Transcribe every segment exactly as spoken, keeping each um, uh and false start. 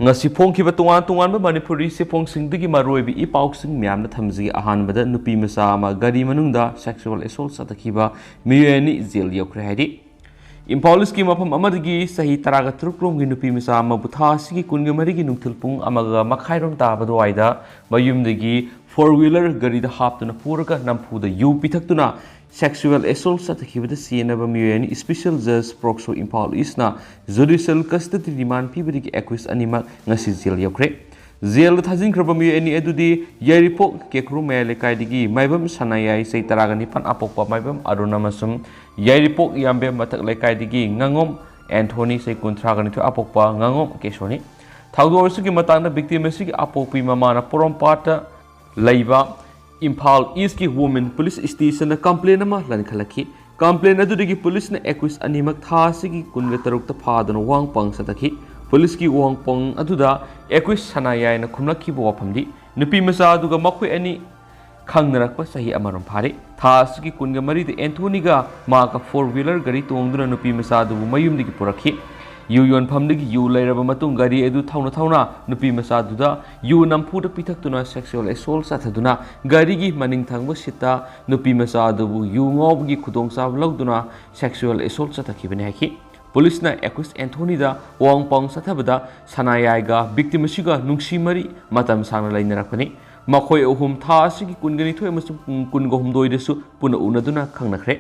ꯉꯁꯤ ꯐꯣꯡꯈꯤꯕ ꯇꯣꯉꯥꯟ ꯇꯣꯉꯥꯟꯕ ꯃꯅꯤꯄꯨꯔꯤ ꯆꯦꯐꯣꯡꯁꯤꯡꯗꯒꯤ ꯃꯔꯨꯑꯣꯏꯕ ꯏ ꯄꯥꯎꯁꯤꯡ ꯃꯌꯥꯝꯅ ꯊꯝꯖꯒꯦ꯫ ꯑꯍꯥꯟꯕꯗ, ꯅꯨꯄꯤ ꯃꯆꯥ ꯑꯃ ꯒꯥꯔꯤ ꯃꯅꯨꯡꯗ sexual assault ꯆꯠꯊꯈꯤꯕ ꯃꯤꯑꯣꯏ ꯑꯅꯤ ꯖꯦꯜ ꯌꯧꯈ꯭ꯔꯦ ꯍꯥꯏꯔꯤ꯫ ꯏꯝꯐꯥꯜ ꯏꯁꯀꯤ ꯃꯐꯝ ꯑꯃꯗꯒꯤ ꯆꯍꯤ ꯇꯔꯥꯒ ꯇꯔꯨꯛ ꯂꯣꯝꯒꯤ ꯅꯨꯄꯤ ꯃꯆꯥ ꯑꯃꯕꯨ ꯊꯥ ꯑꯁꯤꯒꯤ ꯀꯨꯟꯒ ꯃꯔꯤꯒꯤ ꯅꯨꯡꯊꯤꯜ ꯄꯨꯡ ꯑꯃꯒ ꯃꯈꯥꯏꯔꯣꯝ ꯇꯥꯕ ꯑꯗꯨꯋꯥꯏꯗ ꯃꯌꯨꯝꯗꯒꯤ four wheeler ꯒꯥꯔꯤꯗ ꯍꯥꯞꯇꯨꯅ ꯄꯨꯔꯒ ꯅꯝꯐꯨꯗ ꯌꯨ ꯄꯤꯊꯛꯇꯨꯅ sexual assault ꯆꯠꯊꯈꯤꯕꯗ ꯆꯦꯟꯅꯕ ꯃꯤꯑꯣꯏ ꯑꯅꯤ special judge POCSO Imphal ꯏꯁꯅ judicial custody remand ꯄꯤꯕꯗꯒꯤ accused ꯑꯅꯤꯃꯛ ꯉꯁꯤ ꯖꯦꯜ ꯌꯧꯈ꯭ꯔꯦ꯫ ꯖꯦꯜꯗ ꯊꯥꯖꯤꯟꯈ꯭ꯔꯕ ꯃꯤꯑꯣꯏ ꯑꯅꯤ ꯑꯗꯨꯗꯤ ꯌꯥꯏꯔꯤꯄꯣꯛ ꯀꯦꯀ꯭ꯔꯨ ꯃꯌꯥꯏ ꯂꯩꯀꯥꯏꯗꯒꯤ ꯃꯥꯏꯕꯝ ꯁꯅꯥꯌꯥꯏ, ꯆꯍꯤ ꯇꯔꯥꯒ ꯅꯤꯄꯥꯟ, ꯑꯄꯣꯛꯄ ꯃꯥꯏꯕꯝ ꯑꯔꯨꯟ ꯑꯃꯁꯨꯡ ꯌꯥꯏꯔꯤꯄꯣꯛ ꯌꯥꯝꯕꯦꯝ ꯃꯊꯛ ꯂꯩꯀꯥꯏꯗꯒꯤ ꯉꯥꯉꯣꯝ ꯑꯦꯟꯊꯣꯅꯤ, ꯆꯍꯤ ꯀꯨꯟꯊ꯭ꯔꯥꯒ ꯅꯤꯊꯣꯏ, ꯑꯄꯣꯛꯄ ꯉꯥꯉꯣꯝ ꯀꯦꯁꯣꯅꯤ꯫ ꯊꯧꯗꯣꯛ ꯑꯁꯤꯒꯤ ꯃꯇꯥꯡꯗ victim ꯑꯁꯤꯒꯤ ꯑꯄꯣꯛꯄꯤ ꯃꯃꯥꯅ ꯄꯣꯔꯣꯝꯄꯥꯠꯇ ꯂꯩꯕ ꯏꯝꯐꯥꯜ ꯏꯁꯀꯤ women police stationꯗ complaint ꯑꯃ ꯂꯟꯈꯠꯂꯛꯈꯤ꯫ Complaint ꯑꯗꯨꯗꯒꯤ ꯄꯨꯂꯤꯁꯅ accused ꯑꯅꯤꯃꯛ ꯊꯥ ꯑꯁꯤꯒꯤ ꯀꯨꯟꯒ ꯇꯔꯨꯛꯇ ꯐꯥꯗꯨꯅ ꯋꯥꯍꯪ ꯄꯥꯎ ꯆꯠꯊꯈꯤ꯫ ꯄꯨꯂꯤꯁꯀꯤ ꯋꯥꯍꯪ ꯄꯥꯎ ꯑꯗꯨꯗ accused ꯁꯅꯥꯌꯥꯏꯅ ꯈꯨꯝꯂꯛꯈꯤꯕ ꯋꯥꯐꯝꯗꯤ, ꯅꯨꯄꯤ ꯃꯆꯥ ꯑꯗꯨꯒ ꯃꯈꯣꯏ ꯑꯅꯤ ꯈꯪꯅꯔꯛꯄ ꯆꯍꯤ ꯑꯃꯔꯣꯝ ꯐꯥꯔꯦ꯫ ꯊꯥ ꯑꯁꯤꯒꯤ ꯀꯨꯟꯒ ꯃꯔꯤꯗ ꯑꯦꯟꯊꯣꯅꯤꯒ ꯃꯍꯥꯛꯀ four wheeler ꯒꯥꯔꯤ ꯇꯣꯡꯗꯨꯅ ꯅꯨꯄꯤ ꯃꯆꯥ ꯑꯗꯨꯕꯨ ꯃꯌꯨꯝꯗꯒꯤ ꯄꯨꯔꯛꯈꯤ꯫ ꯌꯨ ꯌꯣꯟꯐꯝꯗꯒꯤ ꯌꯨ ꯂꯩꯔꯕ ꯃꯇꯨꯡ, ꯒꯥꯔꯤ ꯑꯗꯨ ꯊꯧꯅ ꯊꯧꯅ ꯅꯨꯄꯤ ꯃꯆꯥꯗꯨꯗ ꯌꯨ ꯅꯝꯐꯨꯗ ꯄꯤꯊꯛꯇꯨꯅ sexual assault ꯆꯠꯊꯗꯨꯅ ꯒꯥꯔꯤꯒꯤ ꯃꯅꯤꯡ ꯊꯪꯕ ꯁꯤꯠꯇ ꯅꯨꯄꯤ ꯃꯆꯥ ꯑꯗꯨꯕꯨ ꯌꯨ ꯉꯥꯎꯕꯒꯤ ꯈꯨꯗꯣꯡꯆꯥꯕ ꯂꯧꯗꯨꯅ sexual assault ꯆꯠꯊꯈꯤꯕꯅꯤ ꯍꯥꯏꯈꯤ꯫ ꯄꯨꯂꯤꯁꯅ accused ꯑꯦꯟꯊꯣꯅꯤꯗ ꯋꯥꯍꯪ ꯄꯥꯎ ꯆꯠꯊꯕꯗ ꯁꯅꯥꯌꯥꯏꯒ victim ꯑꯁꯤꯒ ꯅꯨꯡꯁꯤ ꯃꯔꯤ ꯃꯇꯝ ꯁꯥꯡꯅ ꯂꯩꯅꯔꯛꯄꯅꯤ꯫ ꯃꯈꯣꯏ ꯑꯍꯨꯝ ꯊꯥ ꯑꯁꯤꯒꯤ ꯀꯨꯟꯒ ꯅꯤꯊꯣꯏ ꯑꯃꯁꯨꯡ ꯄꯨꯡ ꯀꯨꯟꯒ ꯍꯨꯝꯗꯣꯏꯗꯁꯨ ꯄꯨꯟꯅ ꯎꯅꯗꯨꯅ ꯈꯪꯅꯈ꯭ꯔꯦ꯫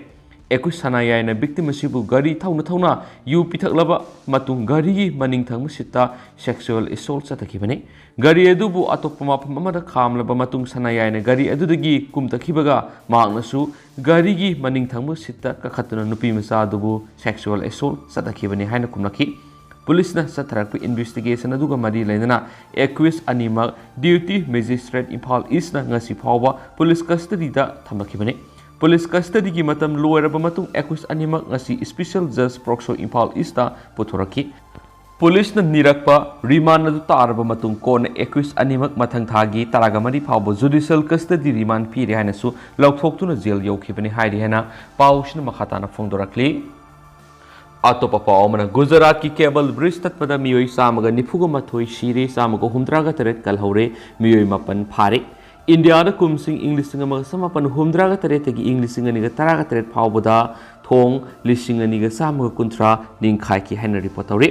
Accused ꯁꯅꯥꯌꯥꯏꯅ victim ꯑꯁꯤꯕꯨ ꯒꯥꯔꯤ ꯊꯧꯅ ꯊꯧꯅ ꯌꯨ ꯄꯤꯊꯛꯂꯕ ꯃꯇꯨꯡ ꯒꯥꯔꯤꯒꯤ ꯃꯅꯤꯡ ꯊꯪꯕ ꯁꯤꯠꯇ sexual assault ꯆꯠꯊꯈꯤꯕꯅꯤ꯫ ꯒꯥꯔꯤ ꯑꯗꯨꯕꯨ ꯑꯇꯣꯞꯄ ꯃꯐꯝ ꯑꯃꯗ ꯈꯥꯝꯂꯕ ꯃꯇꯨꯡ ꯁꯅꯥꯌꯥꯏꯅ ꯒꯥꯔꯤ ꯑꯗꯨꯗꯒꯤ ꯀꯨꯝꯊꯈꯤꯕꯒ ꯃꯍꯥꯛꯅꯁꯨ ꯒꯥꯔꯤꯒꯤ ꯃꯅꯤꯡ ꯊꯪꯕ ꯁꯤꯠꯇ ꯀꯥꯈꯠꯇꯨꯅ ꯅꯨꯄꯤ ꯃꯆꯥ ꯑꯗꯨꯕꯨ sexual assault ꯆꯠꯊꯈꯤꯕꯅꯤ ꯍꯥꯏꯅ ꯈꯨꯝꯂꯛꯈꯤ꯫ ꯄꯨꯂꯤꯁꯅ ꯆꯠꯊꯔꯛꯄ investigation ꯑꯗꯨꯒ ꯃꯔꯤ ꯂꯩꯅꯅ accused ꯑꯅꯤꯃꯛ Deputy Magistrate ꯏꯝꯐꯥꯜ ꯏꯁꯅ ꯉꯁꯤ ꯐꯥꯎꯕ ꯄꯨꯂꯤꯁ custodyꯗ ꯊꯝꯂꯛꯈꯤꯕꯅꯤ꯫ ꯄꯨꯂꯤꯁ custodyꯒꯤ ꯃꯇꯝ ꯂꯣꯏꯔꯕ ꯃꯇꯨꯡ accused ꯑꯅꯤꯃꯛ ꯉꯁꯤ special judge POCSO Imphal east ꯄꯨꯊꯣꯔꯛꯈꯤ꯫ ꯄꯨꯂꯤꯁꯅ ꯅꯤꯔꯛꯄ remand ꯑꯗꯨ ꯇꯥꯔꯕ ꯃꯇꯨꯡ ꯀꯣꯟꯅ accused ꯑꯅꯤꯃꯛ ꯃꯊꯪ ꯊꯥꯒꯤ ꯇꯔꯥꯒ ꯃꯔꯤ ꯐꯥꯎꯕ judicial custody remand ꯄꯤꯔꯦ ꯍꯥꯏꯅꯁꯨ ꯂꯧꯊꯣꯛꯇꯨꯅ ꯖꯦꯜ ꯌꯧꯈꯤꯕꯅꯤ ꯍꯥꯏꯔꯤ ꯍꯥꯏꯅ ꯄꯥꯎꯁꯤꯅ ꯃꯈꯥ ꯇꯥꯅ ꯐꯣꯡꯗꯣꯔꯛꯂꯤ꯫ ꯑꯇꯣꯞꯄ ꯄꯥꯎ ꯑꯃꯅ, ꯒꯨꯖꯔꯥꯠꯀꯤ ꯀꯦꯕꯜ ꯕ꯭ꯔꯤꯖ ꯇꯠꯄꯗ ꯃꯤꯑꯣꯏ ꯆꯥꯝꯃꯒ ꯅꯤꯐꯨꯒ ꯃꯥꯊꯣꯏ ꯁꯤꯔꯦ, ꯆꯥꯝꯃꯒ ꯍꯨꯝꯗ꯭ꯔꯥꯒ ꯇꯔꯦꯠ ꯀꯜꯍꯧꯔꯦ, ꯃꯤꯑꯣꯏ ꯃꯥꯄꯟ ꯐꯥꯔꯦ꯫ ꯏꯟꯗꯤꯌꯥꯗ ꯀꯨꯝꯁꯤꯡ ꯏꯪ ꯂꯤꯁꯤꯡ ꯑꯃꯒ ꯆꯃꯥꯄꯟ ꯍꯨꯝꯗ꯭ꯔꯥꯒ ꯇꯔꯦꯠꯇꯒꯤ ꯏꯪ ꯂꯤꯁꯤꯡ ꯑꯅꯤꯒ ꯇꯔꯥꯒ ꯇꯔꯦꯠ ꯐꯥꯎꯕꯗ ꯊꯣꯡ ꯂꯤꯁꯤꯡ ꯑꯅꯤꯒ ꯆꯥꯝꯃꯒ ꯀꯨꯟꯊ꯭ꯔꯥ ꯅꯤꯡꯈꯥꯏꯈꯤ ꯍꯥꯏꯅ ꯔꯤꯄꯣꯔꯠ ꯇꯧꯔꯤ꯫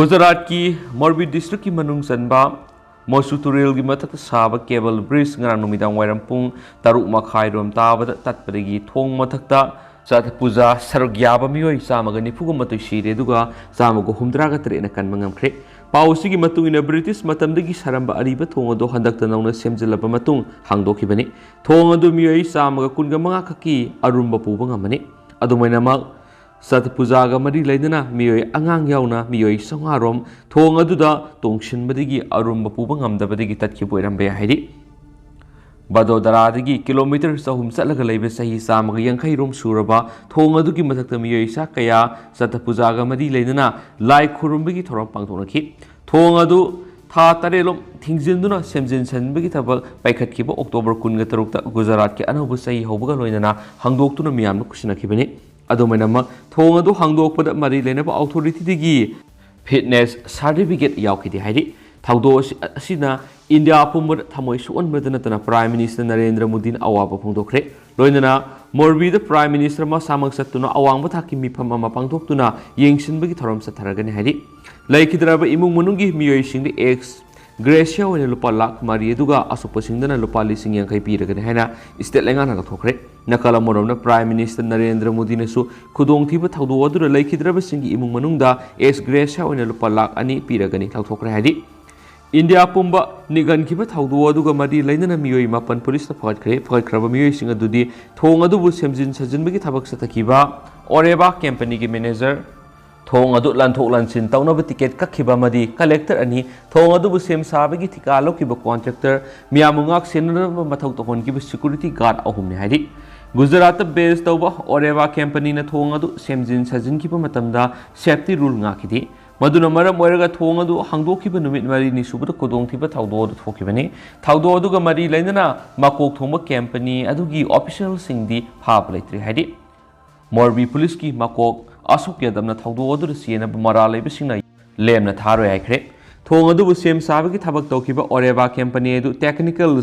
ꯒꯨꯖꯔꯥꯠꯀꯤ ꯃꯣꯔꯕꯤ ꯗꯤꯁꯇ꯭ꯔꯤꯛꯀꯤ ꯃꯅꯨꯡ ꯆꯟꯕ ꯃꯣꯁꯨ ꯇꯨꯔꯦꯜꯒꯤ ꯃꯊꯛꯇ ꯁꯥꯕ ꯀꯦꯕꯜ ꯕ꯭ꯔꯤꯖ ꯉꯔꯥꯡ ꯅꯨꯃꯤꯗꯥꯡ ꯋꯥꯏꯔꯝ ꯄꯨꯡ ꯇꯔꯨꯛ ꯃꯈꯥꯏ ꯔꯣꯝ ꯇꯥꯕꯗ ꯇꯠꯄꯗꯒꯤ ꯊꯣꯡ ꯃꯊꯛꯇ ꯆꯊ ꯄꯨꯖꯥ ꯁꯔꯨꯛ ꯌꯥꯕ ꯃꯤꯑꯣꯏ ꯆꯥꯝꯃꯒ ꯅꯤꯐꯨꯒ ꯃꯥꯊꯣꯏ ꯁꯤꯔꯦ, ꯑꯗꯨꯒ ꯆꯥꯝꯃꯒ ꯍꯨꯝꯗ꯭ꯔꯥꯒ ꯇꯔꯦꯠꯅ ꯀꯟꯕ ꯉꯝꯈ꯭ꯔꯦ꯫ ꯄꯥꯎ ꯑꯁꯤꯒꯤ ꯃꯇꯨꯡ ꯏꯟꯅ, ꯕ꯭ꯔꯤꯇꯤꯁ ꯃꯇꯝꯗꯒꯤ ꯁꯥꯔꯝꯕ ꯑꯔꯤꯕ ꯊꯣꯡ ꯑꯗꯨ ꯍꯟꯗꯛꯇ ꯅꯧꯅ ꯁꯦꯝꯖꯤꯜꯂꯕ ꯃꯇꯨꯡ ꯍꯥꯡꯗꯣꯛꯈꯤꯕꯅꯤ꯫ ꯊꯣꯡ ꯑꯗꯨ ꯃꯤꯑꯣꯏ ꯆꯥꯝꯃꯒ ꯀꯨꯟꯒ ꯃꯉꯥ ꯈꯛꯀꯤ ꯑꯔꯨꯝꯕ ꯄꯨꯕ ꯉꯝꯃꯅꯤ꯫ ꯑꯗꯨꯃꯥꯏꯅꯃꯛ, ꯆꯊ ꯄꯨꯖꯥꯒ ꯃꯔꯤ ꯂꯩꯅꯅ ꯃꯤꯑꯣꯏ ꯑꯉꯥꯡ ꯌꯥꯎꯅ ꯃꯤꯑꯣꯏ ꯆꯥꯝꯃꯉꯥ ꯔꯣꯝ ꯊꯣꯡ ꯑꯗꯨꯗ ꯇꯣꯡꯁꯤꯟꯕꯗꯒꯤ ꯑꯔꯨꯝꯕ ꯄꯨꯕ ꯉꯝꯗꯕꯗꯒꯤ ꯇꯠꯈꯤꯕ ꯑꯣꯏꯔꯝꯕ ꯌꯥꯏ ꯍꯥꯏꯔꯤ꯫ ꯕꯗꯣꯗꯔꯥꯗꯒꯤ ꯀꯤꯂꯣꯃꯤꯇꯔ ꯆꯍꯨꯝ ꯆꯠꯂꯒ ꯂꯩꯕ ꯆꯍꯤ ꯆꯥꯝꯃꯒ ꯌꯥꯡꯈꯩ ꯔꯣꯝ ꯁꯨꯔꯕ ꯊꯣꯡ ꯑꯗꯨꯒꯤ ꯃꯊꯛꯇ ꯃꯤꯑꯣꯏ ꯆꯥ ꯀꯌꯥ ꯆꯊ ꯄꯨꯖꯥꯒ ꯃꯔꯤ ꯂꯩꯅꯅ ꯂꯥꯏ ꯈꯨꯔꯨꯝꯕꯒꯤ ꯊꯧꯔꯝ ꯄꯥꯡꯊꯣꯛꯅꯈꯤ꯫ ꯊꯣꯡ ꯑꯗꯨ ꯊꯥ ꯇꯔꯦꯠ ꯂꯣꯝ ꯊꯤꯡꯖꯤꯟꯗꯨꯅ ꯁꯦꯝꯖꯤꯟ ꯁꯥꯖꯤꯟꯕꯒꯤ ꯊꯕꯛ ꯄꯥꯏꯈꯠꯈꯤꯕ ꯑꯣꯛꯇꯣꯕꯔ ꯀꯨꯟꯒ ꯇꯔꯨꯛꯇ ꯒꯨꯖꯔꯥꯠꯀꯤ ꯑꯅꯧꯕ ꯆꯍꯤ ꯍꯧꯕꯒ ꯂꯣꯏꯅꯅ ꯍꯥꯡꯗꯣꯛꯇꯨꯅ ꯃꯤꯌꯥꯝꯅ ꯈꯨꯠꯁꯤꯟꯅꯈꯤꯕꯅꯤ꯫ ꯑꯗꯨꯃꯥꯏꯅꯃꯛ, ꯊꯣꯡ ꯑꯗꯨ ꯍꯥꯡꯗꯣꯛꯄꯗ ꯃꯔꯤ ꯂꯩꯅꯕ ꯑꯣꯊꯣꯔꯤꯇꯤꯗꯒꯤ ꯐꯤꯠꯅꯦꯁ ꯁꯥꯔꯇꯤꯐꯤꯀꯦꯠ ꯌꯥꯎꯈꯤꯗꯦ ꯍꯥꯏꯔꯤ꯫ ꯊꯧꯗꯣꯛ ꯑꯁꯤ, ꯑꯁꯤꯅ ꯏꯟꯗꯤꯌꯥ ꯄꯨꯝꯕꯗ ꯊꯃꯣꯏ ꯁꯣꯛꯍꯟꯕꯗ ꯅꯠꯇꯅ ꯄ꯭ꯔꯥꯏꯝ ꯃꯤꯅꯤꯁꯇꯔ ꯅꯔꯦꯟꯗ꯭ꯔ ꯃꯣꯗꯤꯅ ꯑꯋꯥꯕ ꯐꯣꯡꯗꯣꯛꯈ꯭ꯔꯦ꯫ ꯂꯣꯏꯅꯅ ꯃꯣꯔꯕꯤꯗ ꯄ꯭ꯔꯥꯏꯝ ꯃꯤꯅꯤꯁꯇꯔ ꯃꯁꯥꯃꯛ ꯆꯠꯇꯨꯅ ꯑꯋꯥꯡꯕ ꯊꯥꯛꯀꯤ ꯃꯤꯐꯝ ꯑꯃ ꯄꯥꯡꯊꯣꯛꯇꯨꯅ ꯌꯦꯡꯁꯤꯟꯕꯒꯤ ꯊꯧꯔꯝ ꯆꯠꯊꯔꯒꯅꯤ ꯍꯥꯏꯔꯤ꯫ ꯂꯩꯈꯤꯗ꯭ꯔꯕ ꯏꯃꯨꯡ ꯃꯅꯨꯡꯒꯤ ꯃꯤꯑꯣꯏꯁꯤꯡꯗ ꯑꯦꯛꯁ ꯒ꯭ꯔꯦꯁꯤꯌꯥ ꯑꯣꯏꯅ ꯂꯨꯄꯥ ꯂꯥꯈ ꯃꯔꯤ ꯑꯗꯨꯒ ꯑꯁꯣꯛꯄꯁꯤꯡꯗꯅ ꯂꯨꯄꯥ ꯂꯤꯁꯤꯡ ꯌꯥꯡꯈꯩ ꯄꯤꯔꯒꯅꯤ ꯍꯥꯏꯅ ꯏꯁꯇꯦꯠ ꯂꯩꯉꯥꯛꯅ ꯂꯥꯎꯊꯣꯛꯈ꯭ꯔꯦ꯫ ꯅꯥꯀꯜ ꯑꯃꯔꯣꯝꯗ ꯄ꯭ꯔꯥꯏꯝ ꯃꯤꯅꯤꯁꯇꯔ ꯅꯔꯦꯟꯗ꯭ꯔ ꯃꯣꯗꯤꯅꯁꯨ ꯈꯨꯗꯣꯡꯊꯤꯕ ꯊꯧꯗꯣꯛ ꯑꯗꯨꯗ ꯂꯩꯈꯤꯗ꯭ꯔꯕꯁꯤꯡꯒꯤ ꯏꯃꯨꯡ ꯃꯅꯨꯡꯗ ꯑꯦꯛꯁ ꯒ꯭ꯔꯦꯁꯤꯌꯥ ꯑꯣꯏꯅ ꯂꯨꯄꯥ ꯂꯥꯈ ꯑꯅꯤ ꯄꯤꯔꯒꯅꯤ ꯂꯥꯎꯊꯣꯛꯈ꯭ꯔꯦ ꯍꯥꯏꯔꯤ꯫ ꯏꯟꯗꯤꯌꯥ ꯄꯨꯝꯕ ꯅꯤꯛꯍꯟꯈꯤꯕ ꯊꯧꯗꯣꯛ ꯑꯗꯨꯒ ꯃꯔꯤ ꯂꯩꯅꯅ ꯃꯤꯑꯣꯏ ꯃꯥꯄꯟ ꯄꯨꯂꯤꯁꯅ ꯐꯒꯠꯈ꯭ꯔꯦ꯫ ꯐꯒꯠꯈ꯭ꯔꯕ ꯃꯤꯑꯣꯏꯁꯤꯡ ꯑꯗꯨꯗꯤ ꯊꯣꯡ ꯑꯗꯨꯕꯨ ꯁꯦꯝꯖꯤꯟ ꯁꯥꯖꯤꯟꯕꯒꯤ ꯊꯕꯛ ꯆꯠꯊꯈꯤꯕ ꯑꯣꯔꯦꯕꯥ ꯀꯦꯝꯄꯅꯤꯒꯤ ꯃꯦꯅꯦꯖꯔ, ꯊꯣꯡ ꯑꯗꯨ ꯂꯥꯟꯊꯣꯛ ꯂꯥꯟꯁꯤꯟ ꯇꯧꯅꯕ ꯇꯤꯀꯦꯠ ꯀꯛꯈꯤꯕ ꯑꯃꯗꯤ ꯀꯂꯦꯛꯇꯔ ꯑꯅꯤ, ꯊꯣꯡ ꯑꯗꯨꯕꯨ ꯁꯦꯝ ꯁꯥꯕꯒꯤ ꯊꯤꯀꯥ ꯂꯧꯈꯤꯕ ꯀꯣꯟꯇ꯭ꯔꯦꯛꯇꯔ, ꯃꯤꯌꯥꯝꯕꯨ ꯉꯥꯛ ꯁꯦꯟꯅꯅꯕ ꯃꯊꯧ ꯇꯧꯍꯟꯈꯤꯕ ꯁꯦꯀ꯭ꯌꯨꯔꯤꯇꯤ ꯒꯥꯔꯗ ꯑꯍꯨꯝꯅꯤ ꯍꯥꯏꯔꯤ꯫ ꯒꯨꯖꯔꯥꯠꯇ ꯕꯦꯖ ꯇꯧꯕ ꯑꯣꯔꯦꯕꯥ ꯀꯦꯝꯄꯅꯤꯅ ꯊꯣꯡ ꯑꯗꯨ ꯁꯦꯝꯖꯤꯟ ꯁꯥꯖꯤꯟꯈꯤꯕ ꯃꯇꯝꯗ ꯁꯦꯐꯇꯤ ꯔꯨꯜ ꯉꯥꯛꯈꯤꯗꯦ꯫ ꯃꯗꯨꯅ ꯃꯔꯝ ꯑꯣꯏꯔꯒ ꯊꯣꯡ ꯑꯗꯨ ꯍꯥꯡꯗꯣꯛꯈꯤꯕ ꯅꯨꯃꯤꯠ ꯃꯔꯤꯅꯤ ꯁꯨꯕꯗ ꯈꯨꯗꯣꯡꯊꯤꯕ ꯊꯧꯗꯣꯛ ꯑꯗꯨ ꯊꯣꯛꯈꯤꯕꯅꯤ꯫ ꯊꯧꯗꯣꯛ ꯑꯗꯨꯒ ꯃꯔꯤ ꯂꯩꯅꯅ ꯃꯀꯣꯛ ꯊꯣꯡꯕ ꯀꯦꯝꯄꯅꯤ ꯑꯗꯨꯒꯤ ꯑꯣꯐꯤꯁꯤꯌꯦꯜꯁꯤꯡꯗꯤ ꯐꯥꯕ ꯂꯩꯇ꯭ꯔꯤ ꯍꯥꯏꯔꯤ꯫ ꯃꯣꯔꯕꯤ ꯄꯨꯂꯤꯁꯀꯤ ꯃꯀꯣꯛ ꯑꯁꯨꯛ ꯌꯥꯗꯝꯅ ꯊꯧꯗꯣꯛ ꯑꯗꯨꯗ ꯆꯦꯟꯅꯕ ꯃꯔꯥꯜ ꯂꯩꯕꯁꯤꯡꯅ ꯂꯦꯝꯅ ꯊꯥꯔꯣꯏ ꯍꯥꯏꯈ꯭ꯔꯦ꯫ ꯊꯣꯡ ꯑꯗꯨꯕꯨ ꯁꯦꯝ ꯁꯥꯕꯒꯤ ꯊꯕꯛ ꯇꯧꯈꯤꯕ ꯑꯣꯔꯦꯕꯥ ꯀꯝꯄꯅꯤ ꯑꯗꯨ technical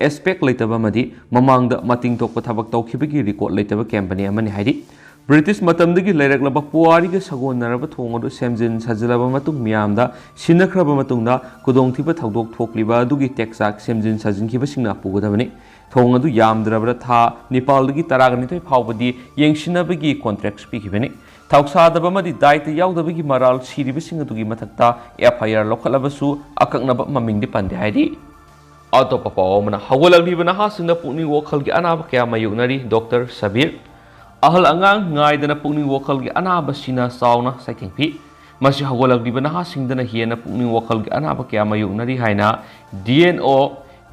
aspect ꯂꯩꯇꯕ ꯑꯃꯗꯤ ꯃꯃꯥꯡꯗ ꯃꯇꯤꯡ ꯊꯣꯛꯄ ꯊꯕꯛ ꯇꯧꯈꯤꯕꯒꯤ record ꯂꯩꯇꯕ ꯀꯝꯄꯅꯤ ꯑꯃꯅꯤ ꯍꯥꯏꯔꯤ꯫ ꯕ꯭ꯔꯤꯇꯤꯁ ꯃꯇꯝꯗꯒꯤ ꯂꯩꯔꯛꯂꯕ ꯄꯨꯋꯥꯔꯤꯒ ꯁꯥꯒꯣꯟꯅꯔꯕ ꯊꯣꯡ ꯑꯗꯨ ꯁꯦꯝꯖꯤꯟ ꯁꯥꯖꯤꯜꯂꯕ ꯃꯇꯨꯡ, ꯃꯤꯌꯥꯝꯗ ꯁꯤꯟꯅꯈ꯭ꯔꯕ ꯃꯇꯨꯡꯗ ꯈꯨꯗꯣꯡꯊꯤꯕ ꯊꯧꯗꯣꯛ ꯊꯣꯛꯂꯤꯕ ꯑꯗꯨꯒꯤ ꯇꯦꯛꯆꯥꯛ ꯁꯦꯝꯖꯤꯟ ꯁꯥꯖꯤꯟꯈꯤꯕꯁꯤꯡꯅ ꯄꯨꯒꯗꯕꯅꯤ꯫ ꯊꯣꯡ ꯑꯗꯨ ꯌꯥꯝꯗ꯭ꯔꯕꯗ ꯊꯥ ꯅꯤꯄꯥꯜꯗꯒꯤ ꯇꯔꯥꯅꯤꯊꯣꯏ ꯐꯥꯎꯕꯗꯤ ꯌꯦꯡꯁꯤꯟꯅꯕꯒꯤ contract ꯄꯤꯈꯤꯕꯅꯤ꯫ ꯊꯧꯁꯥꯗꯕ ꯑꯃꯗꯤ ꯗꯥꯏꯇ ꯌꯥꯎꯗꯕꯒꯤ ꯃꯔꯥꯜ ꯁꯤꯔꯤꯕꯁꯤꯡ ꯑꯗꯨꯒꯤ ꯃꯊꯛꯇ F I R ꯂꯧꯈꯠꯂꯕꯁꯨ ꯑꯀꯛꯅꯕ ꯃꯃꯤꯡꯗꯤ ꯄꯟꯗꯦ ꯍꯥꯏꯔꯤ꯫ ꯑꯇꯣꯞꯄ ꯄꯥꯎ ꯑꯃꯅ, ꯍꯧꯒꯠꯂꯛꯂꯤꯕ ꯅꯍꯥꯁꯤꯡꯗ ꯄꯨꯛꯅꯤꯡ ꯋꯥꯈꯜꯒꯤ ꯑꯅꯥꯕ ꯀꯌꯥ ꯃꯥꯌꯣꯛꯅꯔꯤ꯫ ꯗꯣꯛꯇꯔ ꯁꯕꯤꯔ꯫ ꯑꯍꯜ ꯑꯉꯥꯡ ꯉꯥꯏꯗꯅ ꯄꯨꯛꯅꯤꯡ ꯋꯥꯈꯜꯒꯤ ꯑꯅꯥꯕꯁꯤꯅ ꯆꯥꯎꯅ ꯆꯩꯊꯦꯡ ꯄꯤ꯫ ꯃꯁꯤ ꯍꯧꯒꯠꯂꯛꯂꯤꯕ ꯅꯍꯥꯁꯤꯡꯗꯅ ꯍꯦꯟꯅ ꯄꯨꯛꯅꯤꯡ ꯋꯥꯈꯜꯒꯤ ꯑꯅꯥꯕ ꯀꯌꯥ ꯃꯥꯌꯣꯛꯅꯔꯤ ꯍꯥꯏꯅ D N O,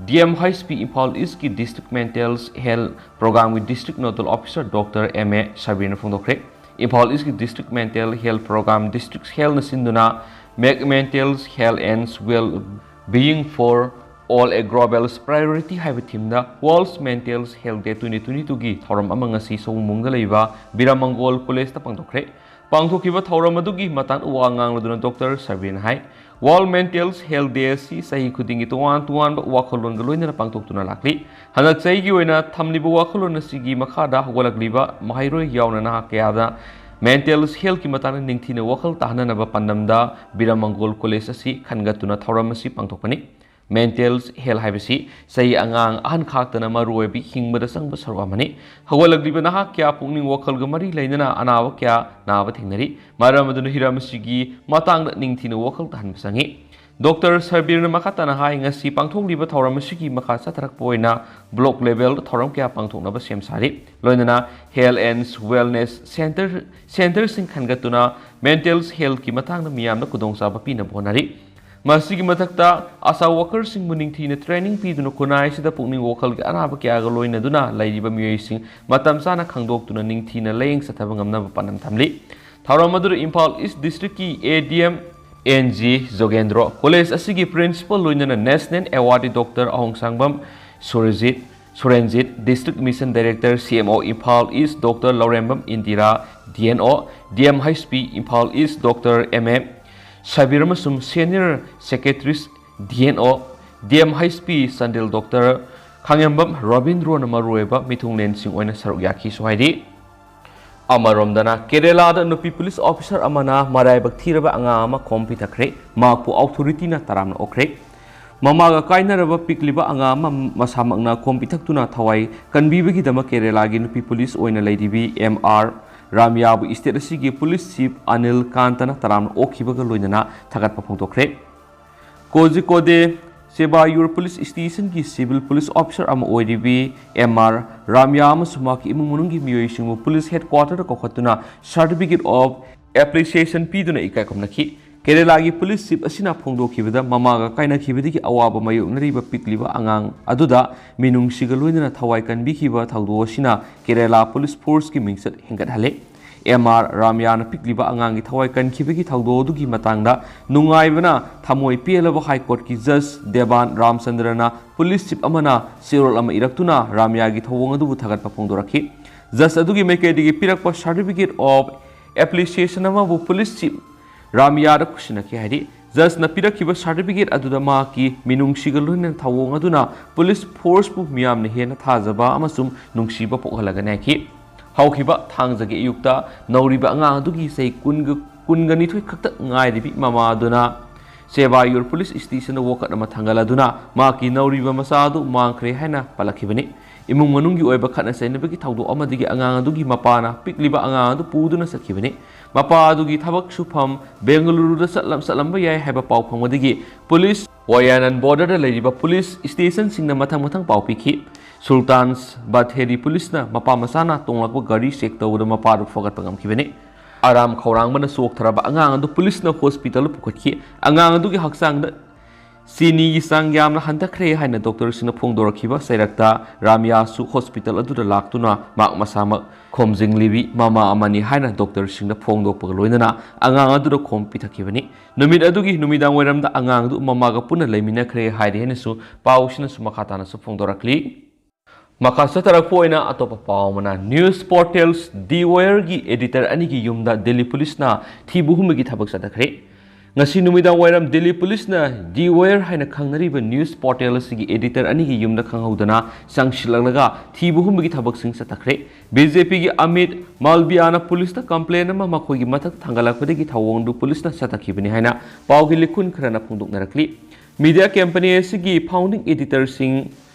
D M H P Imphal ꯏꯁꯀꯤ District Mental Health Programꯒꯤ District Nodal Officer doctor M A ꯁꯕꯤꯔꯅ ꯐꯣꯡꯗꯣꯛꯈ꯭ꯔꯦ꯫ ꯏꯝꯐꯥꯜ ꯏꯁꯀꯤ District Mental Health Program, District Healthꯅ ꯁꯤꯟꯗꯨꯅ Make Mental Health and Well Being for All a Global Priority ꯍꯥꯏꯕ themeꯗ World Mental Health Day twenty twenty twoꯒꯤ ꯊꯧꯔꯝ ꯑꯃ ꯉꯁꯤ ꯁꯑꯣꯝꯕꯨꯡꯗ ꯂꯩꯕ ꯕꯤꯔꯥꯃꯪꯒꯣꯜ ꯀꯣꯂꯦꯖꯇ ꯄꯥꯡꯊꯣꯛꯈ꯭ꯔꯦ꯫ ꯄꯥꯡꯊꯣꯛꯈꯤꯕ ꯊꯧꯔꯝ ꯑꯗꯨꯒꯤ ꯃꯇꯥꯡꯗ ꯋꯥ ꯉꯥꯡꯂꯗꯨꯅ ꯗꯣꯛꯇꯔ ꯁꯕꯤꯔꯅ ꯍꯥꯏ, World Mental Health Day ꯑꯁꯤ ꯆꯍꯤ ꯈꯨꯗꯤꯡꯒꯤ ꯇꯣꯉꯥꯟ ꯇꯣꯉꯥꯟꯕ ꯋꯥꯈꯜꯂꯣꯟꯒ ꯂꯣꯏꯅꯅ ꯄꯥꯡꯊꯣꯛꯇꯨꯅ ꯂꯥꯛꯂꯤ꯫ ꯍꯟꯗꯛ ꯆꯍꯤꯒꯤ ꯑꯣꯏꯅ ꯊꯝꯂꯤꯕ ꯋꯥꯈꯜꯂꯣꯟ ꯑꯁꯤꯒꯤ ꯃꯈꯥꯗ ꯍꯧꯒꯠꯂꯛꯂꯤꯕ ꯃꯍꯩꯔꯣꯏ ꯌꯥꯎꯅ ꯅꯍꯥ ꯀꯌꯥꯗ mental healthꯀꯤ ꯃꯇꯥꯡꯗ ꯅꯤꯡꯊꯤꯅ ꯋꯥꯈꯜ ꯇꯥꯍꯟꯅꯅꯕ ꯄꯥꯟꯗꯝꯗ ꯕꯤꯔꯥꯃꯪꯒꯣꯜ ꯀꯣꯂꯦꯖ ꯑꯁꯤ ꯈꯟꯒꯠꯇꯨꯅ ꯊꯧꯔꯝ ꯑꯁꯤ ꯄꯥꯡꯊꯣꯛꯄꯅꯤ꯫ Mental health ꯍꯥꯏꯕꯁꯤ ꯆꯍꯤ ꯑꯉꯥꯡ ꯑꯍꯟ ꯈꯥꯛꯇꯅ ꯃꯔꯨ ꯑꯣꯏꯕ ꯍꯤꯡꯕꯗ ꯆꯪꯕ ꯁꯔꯨꯛ ꯑꯃꯅꯤ꯫ ꯍꯧꯒꯠꯂꯛꯂꯤꯕ ꯅꯍꯥ ꯀꯌꯥ ꯄꯨꯛꯅꯤꯡ ꯋꯥꯈꯜꯒ ꯃꯔꯤ ꯂꯩꯅꯅ ꯑꯅꯥꯕ ꯀꯌꯥ ꯅꯥꯕ ꯊꯦꯡꯅꯔꯤ꯫ ꯃꯔꯝ ꯑꯗꯨꯅ ꯍꯤꯔꯝ ꯑꯁꯤꯒꯤ ꯃꯇꯥꯡꯗ ꯅꯤꯡꯊꯤꯅ ꯋꯥꯈꯜ ꯇꯥꯍꯟꯕ ꯆꯪꯏ꯫ ꯗꯣꯛꯇꯔ ꯁꯔꯕꯤꯔꯅ ꯃꯈꯥ ꯇꯥꯅ ꯍꯥꯏ, ꯉꯁꯤ ꯄꯥꯡꯊꯣꯛꯂꯤꯕ ꯊꯧꯔꯝ ꯑꯁꯤꯒꯤ ꯃꯈꯥ ꯆꯠꯊꯔꯛꯄ ꯑꯣꯏꯅ block levelꯗ ꯊꯧꯔꯝ ꯀꯌꯥ ꯄꯥꯡꯊꯣꯛꯅꯕ ꯁꯦꯝ ꯁꯥꯔꯤ꯫ ꯂꯣꯏꯅꯅ health and wellness center, centreꯁꯤꯡ ꯈꯟꯒꯠꯇꯨꯅ mental healthꯀꯤ ꯃꯇꯥꯡꯗ ꯃꯤꯌꯥꯝꯗ ꯈꯨꯗꯣꯡꯆꯥꯕ ꯄꯤꯅꯕ ꯍꯣꯠꯅꯔꯤ꯫ ꯃꯁꯤꯒꯤ ꯃꯊꯛꯇ, ꯑꯁꯥ workerꯁꯤꯡꯕꯨ ꯅꯤꯡꯊꯤꯅ training ꯄꯤꯗꯨꯅ ꯈꯨꯟꯅꯥꯏ ꯑꯁꯤꯗ ꯄꯨꯛꯅꯤꯡ ꯋꯥꯈꯜꯒꯤ ꯑꯅꯥꯕ ꯀꯌꯥꯒ ꯂꯣꯏꯅꯗꯨꯅ ꯂꯩꯔꯤꯕ ꯃꯤꯑꯣꯏꯁꯤꯡ ꯃꯇꯝ ꯆꯥꯅ ꯈꯪꯗꯣꯛꯇꯨꯅ ꯅꯤꯡꯊꯤꯅ ꯂꯥꯌꯦꯡ ꯆꯠꯊꯕ ꯉꯝꯅꯕ ꯄꯥꯟꯗꯝ ꯊꯝꯂꯤ꯫ ꯊꯧꯔꯝ ꯑꯗꯨꯗ ꯏꯝꯐꯥꯜ ꯏꯁ ꯗꯤꯁꯇ꯭ꯔꯤꯛꯀꯤ A D M N G Jogendro, college ꯑꯁꯤꯒꯤ principal ꯂꯣꯏꯅꯅ national awardee doctor Ahongshangbam Surjit, Surenjit, District Mission Director, C M O, Imphal East, Doctor Lourembam Indira, D N O, D M H P, Imphal East, Doctor M A Sabir ꯑꯃꯁꯨꯡ Senior Secretaries, D N O, D M H P, Chandel, Doctor ꯈꯥꯉꯦꯝꯕꯝ ꯔꯣꯕꯤꯟꯗ꯭ꯔꯣꯅ ꯃꯔꯨꯑꯣꯏꯕ ꯃꯤꯊꯨꯡꯂꯦꯟꯁꯤꯡ ꯑꯣꯏꯅ ꯁꯔꯨꯛ ꯌꯥꯈꯤꯁꯨ ꯍꯥꯏꯔꯤ꯫ ꯑꯃꯔꯣꯝꯗꯅ, ꯀꯦꯔꯦꯂꯥꯗ ꯅꯨꯄꯤ police officer ꯑꯃꯅ ꯃꯔꯥꯏꯕꯛ ꯊꯤꯔꯕ ꯑꯉꯥꯡ ꯑꯃ ꯈꯣꯝ ꯄꯤꯊꯛꯈ꯭ꯔꯦ꯫ ꯃꯍꯥꯛꯄꯨ ꯑꯣꯊꯣꯔꯤꯇꯤꯅ ꯇꯔꯥꯝꯅ ꯑꯣꯛꯈ꯭ꯔꯦ꯫ ꯃꯃꯥꯒ ꯀꯥꯏꯅꯔꯕ ꯄꯤꯛꯂꯤꯕ ꯑꯉꯥꯡ ꯑꯃ ꯃꯁꯥꯃꯛꯅ ꯈꯣꯝ ꯄꯤꯊꯛꯇꯨꯅ ꯊꯋꯥꯏ ꯀꯟꯕꯤꯕꯒꯤꯗꯃꯛ ꯀꯦꯔꯦꯂꯥꯒꯤ ꯅꯨꯄꯤ ꯄꯨꯂꯤꯁ ꯑꯣꯏꯅ ꯂꯩꯔꯤꯕꯤ M R ꯔꯥꯝꯌꯥꯕꯨ ꯁ꯭ꯇꯦꯠ ꯑꯁꯤꯒꯤ ꯄꯨꯂꯤꯁ ꯆꯤꯐ ꯑꯅꯤꯜ ꯀꯥꯟꯇꯅ ꯇꯔꯥꯝꯅ ꯑꯣꯛꯈꯤꯕꯒ ꯂꯣꯏꯅꯅ ꯊꯥꯒꯠꯄ ꯐꯣꯡꯗꯣꯛꯈ꯭ꯔꯦ꯫ Kozhikode ꯁꯦꯕꯥꯌꯨꯔ police ꯁ꯭ꯇꯦꯁꯟꯒꯤ civil police officer ꯑꯃ ꯑꯣꯏꯔꯤꯕꯤ M R ꯔꯥꯝꯌꯥ ꯑꯃꯁꯨꯡ ꯃꯍꯥꯛꯀꯤ ꯏꯃꯨꯡ ꯃꯅꯨꯡꯒꯤ ꯃꯤꯑꯣꯏꯁꯤꯡꯕꯨ ꯄꯨꯂꯤꯁ ꯍꯦꯗꯀ꯭ꯋꯥꯇꯔꯗ ꯀꯧꯈꯠꯇꯨꯅ Certificate of Appreciation ꯄꯤꯗꯨꯅ ꯏꯀꯥꯏ ꯈꯨꯝꯅꯈꯤ꯫ ꯀꯦꯔꯦꯂꯥꯒꯤ ꯄꯨꯂꯤꯁ ꯆꯤꯐ ꯑꯁꯤꯅ ꯐꯣꯡꯗꯣꯛꯈꯤꯕꯗ, ꯃꯃꯥꯒ ꯀꯥꯏꯅꯈꯤꯕꯗꯒꯤ ꯑꯋꯥꯕ ꯃꯥꯌꯣꯛꯅꯔꯤꯕ ꯄꯤꯛꯂꯤꯕ ꯑꯉꯥꯡ ꯑꯗꯨꯗ ꯃꯤꯅꯨꯡꯁꯤꯒ ꯂꯣꯏꯅꯅ ꯊꯋꯥꯏ ꯀꯟꯕꯤꯈꯤꯕ ꯊꯧꯗꯣꯛ ꯑꯁꯤꯅ ꯀꯦꯔꯦꯂꯥ ꯄꯨꯂꯤꯁ ꯐꯣꯔꯁꯀꯤ ꯃꯤꯡꯆꯠ ꯍꯦꯟꯒꯠꯍꯜꯂꯦ꯫ M R ꯔꯥꯝꯌꯥꯅ ꯄꯤꯛꯂꯤꯕ ꯑꯉꯥꯡꯒꯤ ꯊꯋꯥꯏ ꯀꯟꯈꯤꯕꯒꯤ ꯊꯧꯗꯣꯛ ꯑꯗꯨꯒꯤ ꯃꯇꯥꯡꯗ ꯅꯨꯡꯉꯥꯏꯕꯅ ꯊꯃꯣꯏ ꯄꯦꯜꯂꯕ ꯍꯥꯏ ꯀꯣꯔꯠꯀꯤ ꯖꯖ ꯗꯦꯕꯥꯟ ꯔꯥꯝꯆꯟꯗ꯭ꯔꯅ ꯄꯨꯂꯤꯁ ꯆꯤꯐ ꯑꯃꯅ ꯆꯦꯔꯣꯜ ꯑꯃ ꯏꯔꯛꯇꯨꯅ ꯔꯥꯝꯌꯥꯒꯤ ꯊꯧꯑꯣꯡ ꯑꯗꯨꯕꯨ ꯊꯥꯒꯠꯄ ꯐꯣꯡꯗꯣꯔꯛꯈꯤ꯫ ꯖꯖ ꯑꯗꯨꯒꯤ ꯃꯥꯏꯀꯩꯗꯒꯤ ꯄꯤꯔꯛꯄ Certificate of Appreciation ꯑꯃꯕꯨ ꯄꯨꯂꯤꯁ ꯆꯤꯐ ꯔꯥꯝꯌꯥꯗ ꯈꯨꯠꯁꯤꯟꯅꯈꯤ ꯍꯥꯏꯔꯤ꯫ ꯖꯖꯅ ꯄꯤꯔꯛꯈꯤꯕ ꯁꯥꯔꯇꯤꯐꯤꯀꯦꯠ ꯑꯗꯨꯗ ꯃꯍꯥꯛꯀꯤ ꯃꯤꯅꯨꯡꯁꯤꯒ ꯂꯣꯏꯅꯅ ꯊꯧꯑꯣꯡ ꯑꯗꯨꯅ ꯄꯨꯂꯤꯁ ꯐꯣꯔꯁꯄꯨ ꯃꯤꯌꯥꯝꯅ ꯍꯦꯟꯅ ꯊꯥꯖꯕ ꯑꯃꯁꯨꯡ ꯅꯨꯡꯁꯤꯕ ꯄꯣꯛꯍꯜꯂꯒꯅꯤ ꯍꯥꯏꯈꯤ꯫ ꯍꯧꯈꯤꯕ ꯊꯥꯡꯖꯒꯤ ꯑꯌꯨꯛꯇ ꯅꯧꯔꯤꯕ ꯑꯉꯥꯡ ꯑꯗꯨꯒꯤ ꯆꯍꯤ ꯀꯨꯟꯒ, ꯀꯨꯟꯒ ꯅꯤꯊꯣꯏ ꯈꯛꯇ ꯉꯥꯏꯔꯤꯕꯤ ꯃꯃꯥ ꯑꯗꯨꯅ ꯁꯦꯕꯥꯌꯨꯔ ꯄꯨꯂꯤꯁ ꯁ꯭ꯇꯦꯁꯟꯗ ꯋꯥꯀꯠ ꯑꯃ ꯊꯥꯡꯒꯠꯂꯗꯨꯅ ꯃꯍꯥꯛꯀꯤ ꯅꯧꯔꯤꯕ ꯃꯆꯥ ꯑꯗꯨ ꯃꯥꯡꯈ꯭ꯔꯦ ꯍꯥꯏꯅ ꯄꯜꯂꯛꯈꯤꯕꯅꯤ꯫ ꯏꯃꯨꯡ ꯃꯅꯨꯡꯒꯤ ꯑꯣꯏꯕ ꯈꯠꯅ ꯆꯩꯅꯕꯒꯤ ꯊꯧꯗꯣꯛ ꯑꯃꯗꯒꯤ ꯑꯉꯥꯡ ꯑꯗꯨꯒꯤ ꯃꯄꯥꯅ ꯄꯤꯛꯂꯤꯕ ꯑꯉꯥꯡ ꯑꯗꯨ ꯄꯨꯗꯨꯅ ꯆꯠꯈꯤꯕꯅꯤ꯫ ꯃꯄꯥ ꯑꯗꯨꯒꯤ ꯊꯕꯛ ꯁꯨꯐꯝ ꯕꯦꯡꯒꯂꯨꯔꯨꯗ ꯆꯠꯂꯝ-, ꯆꯠꯂꯝꯕ ꯌꯥꯏ ꯍꯥꯏꯕ ꯄꯥꯎ ꯐꯪꯕꯗꯒꯤ ꯄꯨꯂꯤꯁ, ꯋꯥꯌꯥꯅꯟ ꯕꯣꯔꯗꯔꯗ ꯂꯩꯔꯤꯕ ꯄꯨꯂꯤꯁ ꯁ꯭ꯇꯦꯁꯟꯁꯤꯡꯅ ꯃꯊꯪ ꯃꯊꯪ ꯄꯥꯎ ꯄꯤꯈꯤ꯫ ꯁꯨꯜꯇꯥꯟꯁ ꯕꯊꯦꯔꯤ ꯄꯨꯂꯤꯁꯅ ꯃꯄꯥ ꯃꯆꯥꯅ ꯇꯣꯡꯂꯛꯄ ꯒꯥꯔꯤ ꯆꯦꯛ ꯇꯧꯕꯗ ꯃꯄꯥꯗꯨ ꯐꯒꯠꯄ ꯉꯝꯈꯤꯕꯅꯤ꯫ ꯑꯔꯥꯝ ꯈꯧꯔꯥꯡꯕꯅ ꯆꯣꯛꯊꯔꯕ ꯑꯉꯥꯡ ꯑꯗꯨ ꯄꯨꯂꯤꯁꯅ ꯍꯣꯁꯄꯤꯇꯥꯜꯗ ꯄꯨꯈꯠꯈꯤ꯫ ꯑꯉꯥꯡ ꯑꯗꯨꯒꯤ ꯍꯛꯆꯥꯡꯗ ꯆꯤꯅꯤꯒꯤ ꯆꯥꯡ ꯌꯥꯝꯅ ꯍꯟꯊꯈ꯭ꯔꯦ ꯍꯥꯏꯅ ꯗꯣꯛꯇꯔꯁꯤꯡꯅ ꯐꯣꯡꯗꯣꯔꯛꯈꯤꯕ ꯆꯩꯔꯛꯇ ꯔꯥꯝꯌꯥꯁꯨ ꯍꯣꯁꯄꯤꯇꯥꯜ ꯑꯗꯨꯗ ꯂꯥꯛꯇꯨꯅ ꯃꯍꯥꯛ ꯃꯁꯥꯃꯛ ꯈꯣꯝꯖꯤꯜꯂꯤꯕꯤ ꯃꯃꯥ ꯑꯃꯅꯤ ꯍꯥꯏꯅ ꯗꯣꯛꯇꯔꯁꯤꯡꯅ ꯐꯣꯡꯗꯣꯛꯄꯒ ꯂꯣꯏꯅꯅ ꯑꯉꯥꯡ ꯑꯗꯨꯗ ꯈꯣꯝ ꯄꯤꯊꯛꯈꯤꯕꯅꯤ꯫ ꯅꯨꯃꯤꯠ ꯑꯗꯨꯒꯤ ꯅꯨꯃꯤꯗꯥꯡ ꯋꯥꯏꯔꯝꯗ ꯑꯉꯥꯡꯗꯨ ꯃꯃꯥꯒ ꯄꯨꯟꯅ ꯂꯩꯃꯤꯟꯅꯈ꯭ꯔꯦ ꯍꯥꯏꯔꯤ ꯍꯥꯏꯅꯁꯨ ꯄꯥꯎꯁꯤꯅꯁꯨ ꯃꯈꯥ ꯇꯥꯅꯁꯨ ꯐꯣꯡꯗꯣꯔꯛꯂꯤ꯫ ꯃꯈꯥ ꯆꯠꯊꯔꯛꯄ ꯑꯣꯏꯅ ꯑꯇꯣꯞꯄ ꯄꯥꯎ ꯑꯃꯅ, news portals The Wireꯒꯤ editor ꯑꯅꯤꯒꯤ ꯌꯨꯝꯗ ꯗꯤꯜꯂꯤ ꯄꯨꯂꯤꯁꯅ ꯊꯤꯕ ꯍꯨꯝꯕꯒꯤ ꯊꯕꯛ ꯆꯠꯊꯈ꯭ꯔꯦ꯫ ꯉꯁꯤ ꯅꯨꯃꯤꯗꯥꯡ ꯋꯥꯏꯔꯝ ꯗꯤꯜꯂꯤ ꯄꯨꯂꯤꯁꯅ The Wire ꯍꯥꯏꯅ ꯈꯪꯅꯔꯤꯕ news portal ꯑꯁꯤꯒꯤ editor ꯑꯅꯤꯒꯤ ꯌꯨꯝꯗ ꯈꯪꯍꯧꯗꯅ ꯆꯪꯁꯤꯜꯂꯛꯂꯒ ꯊꯤꯕ ꯍꯨꯝꯕꯒꯤ ꯊꯕꯛꯁꯤꯡ ꯆꯠꯊꯈ꯭ꯔꯦ꯫ ꯕꯤ ꯖꯦ ꯄꯤꯒꯤ ꯑꯃꯤꯠ ꯃꯥꯜꯕꯤꯌꯥꯅ ꯄꯨꯂꯤꯁꯇ complaint ꯑꯃ ꯃꯈꯣꯏꯒꯤ ꯃꯊꯛ ꯊꯥꯡꯒꯠꯂꯛꯄꯗꯒꯤ ꯊꯧꯑꯣꯡꯗꯨ ꯄꯨꯂꯤꯁꯅ ꯆꯠꯊꯈꯤꯕꯅꯤ ꯍꯥꯏꯅ ꯄꯥꯎꯒꯤ ꯂꯤꯈꯨꯟ ꯈꯔꯅ ꯐꯣꯡꯗꯣꯛꯅꯔꯛꯂꯤ꯫ Media company ꯑꯁꯤꯒꯤ founding editorꯁꯤꯡ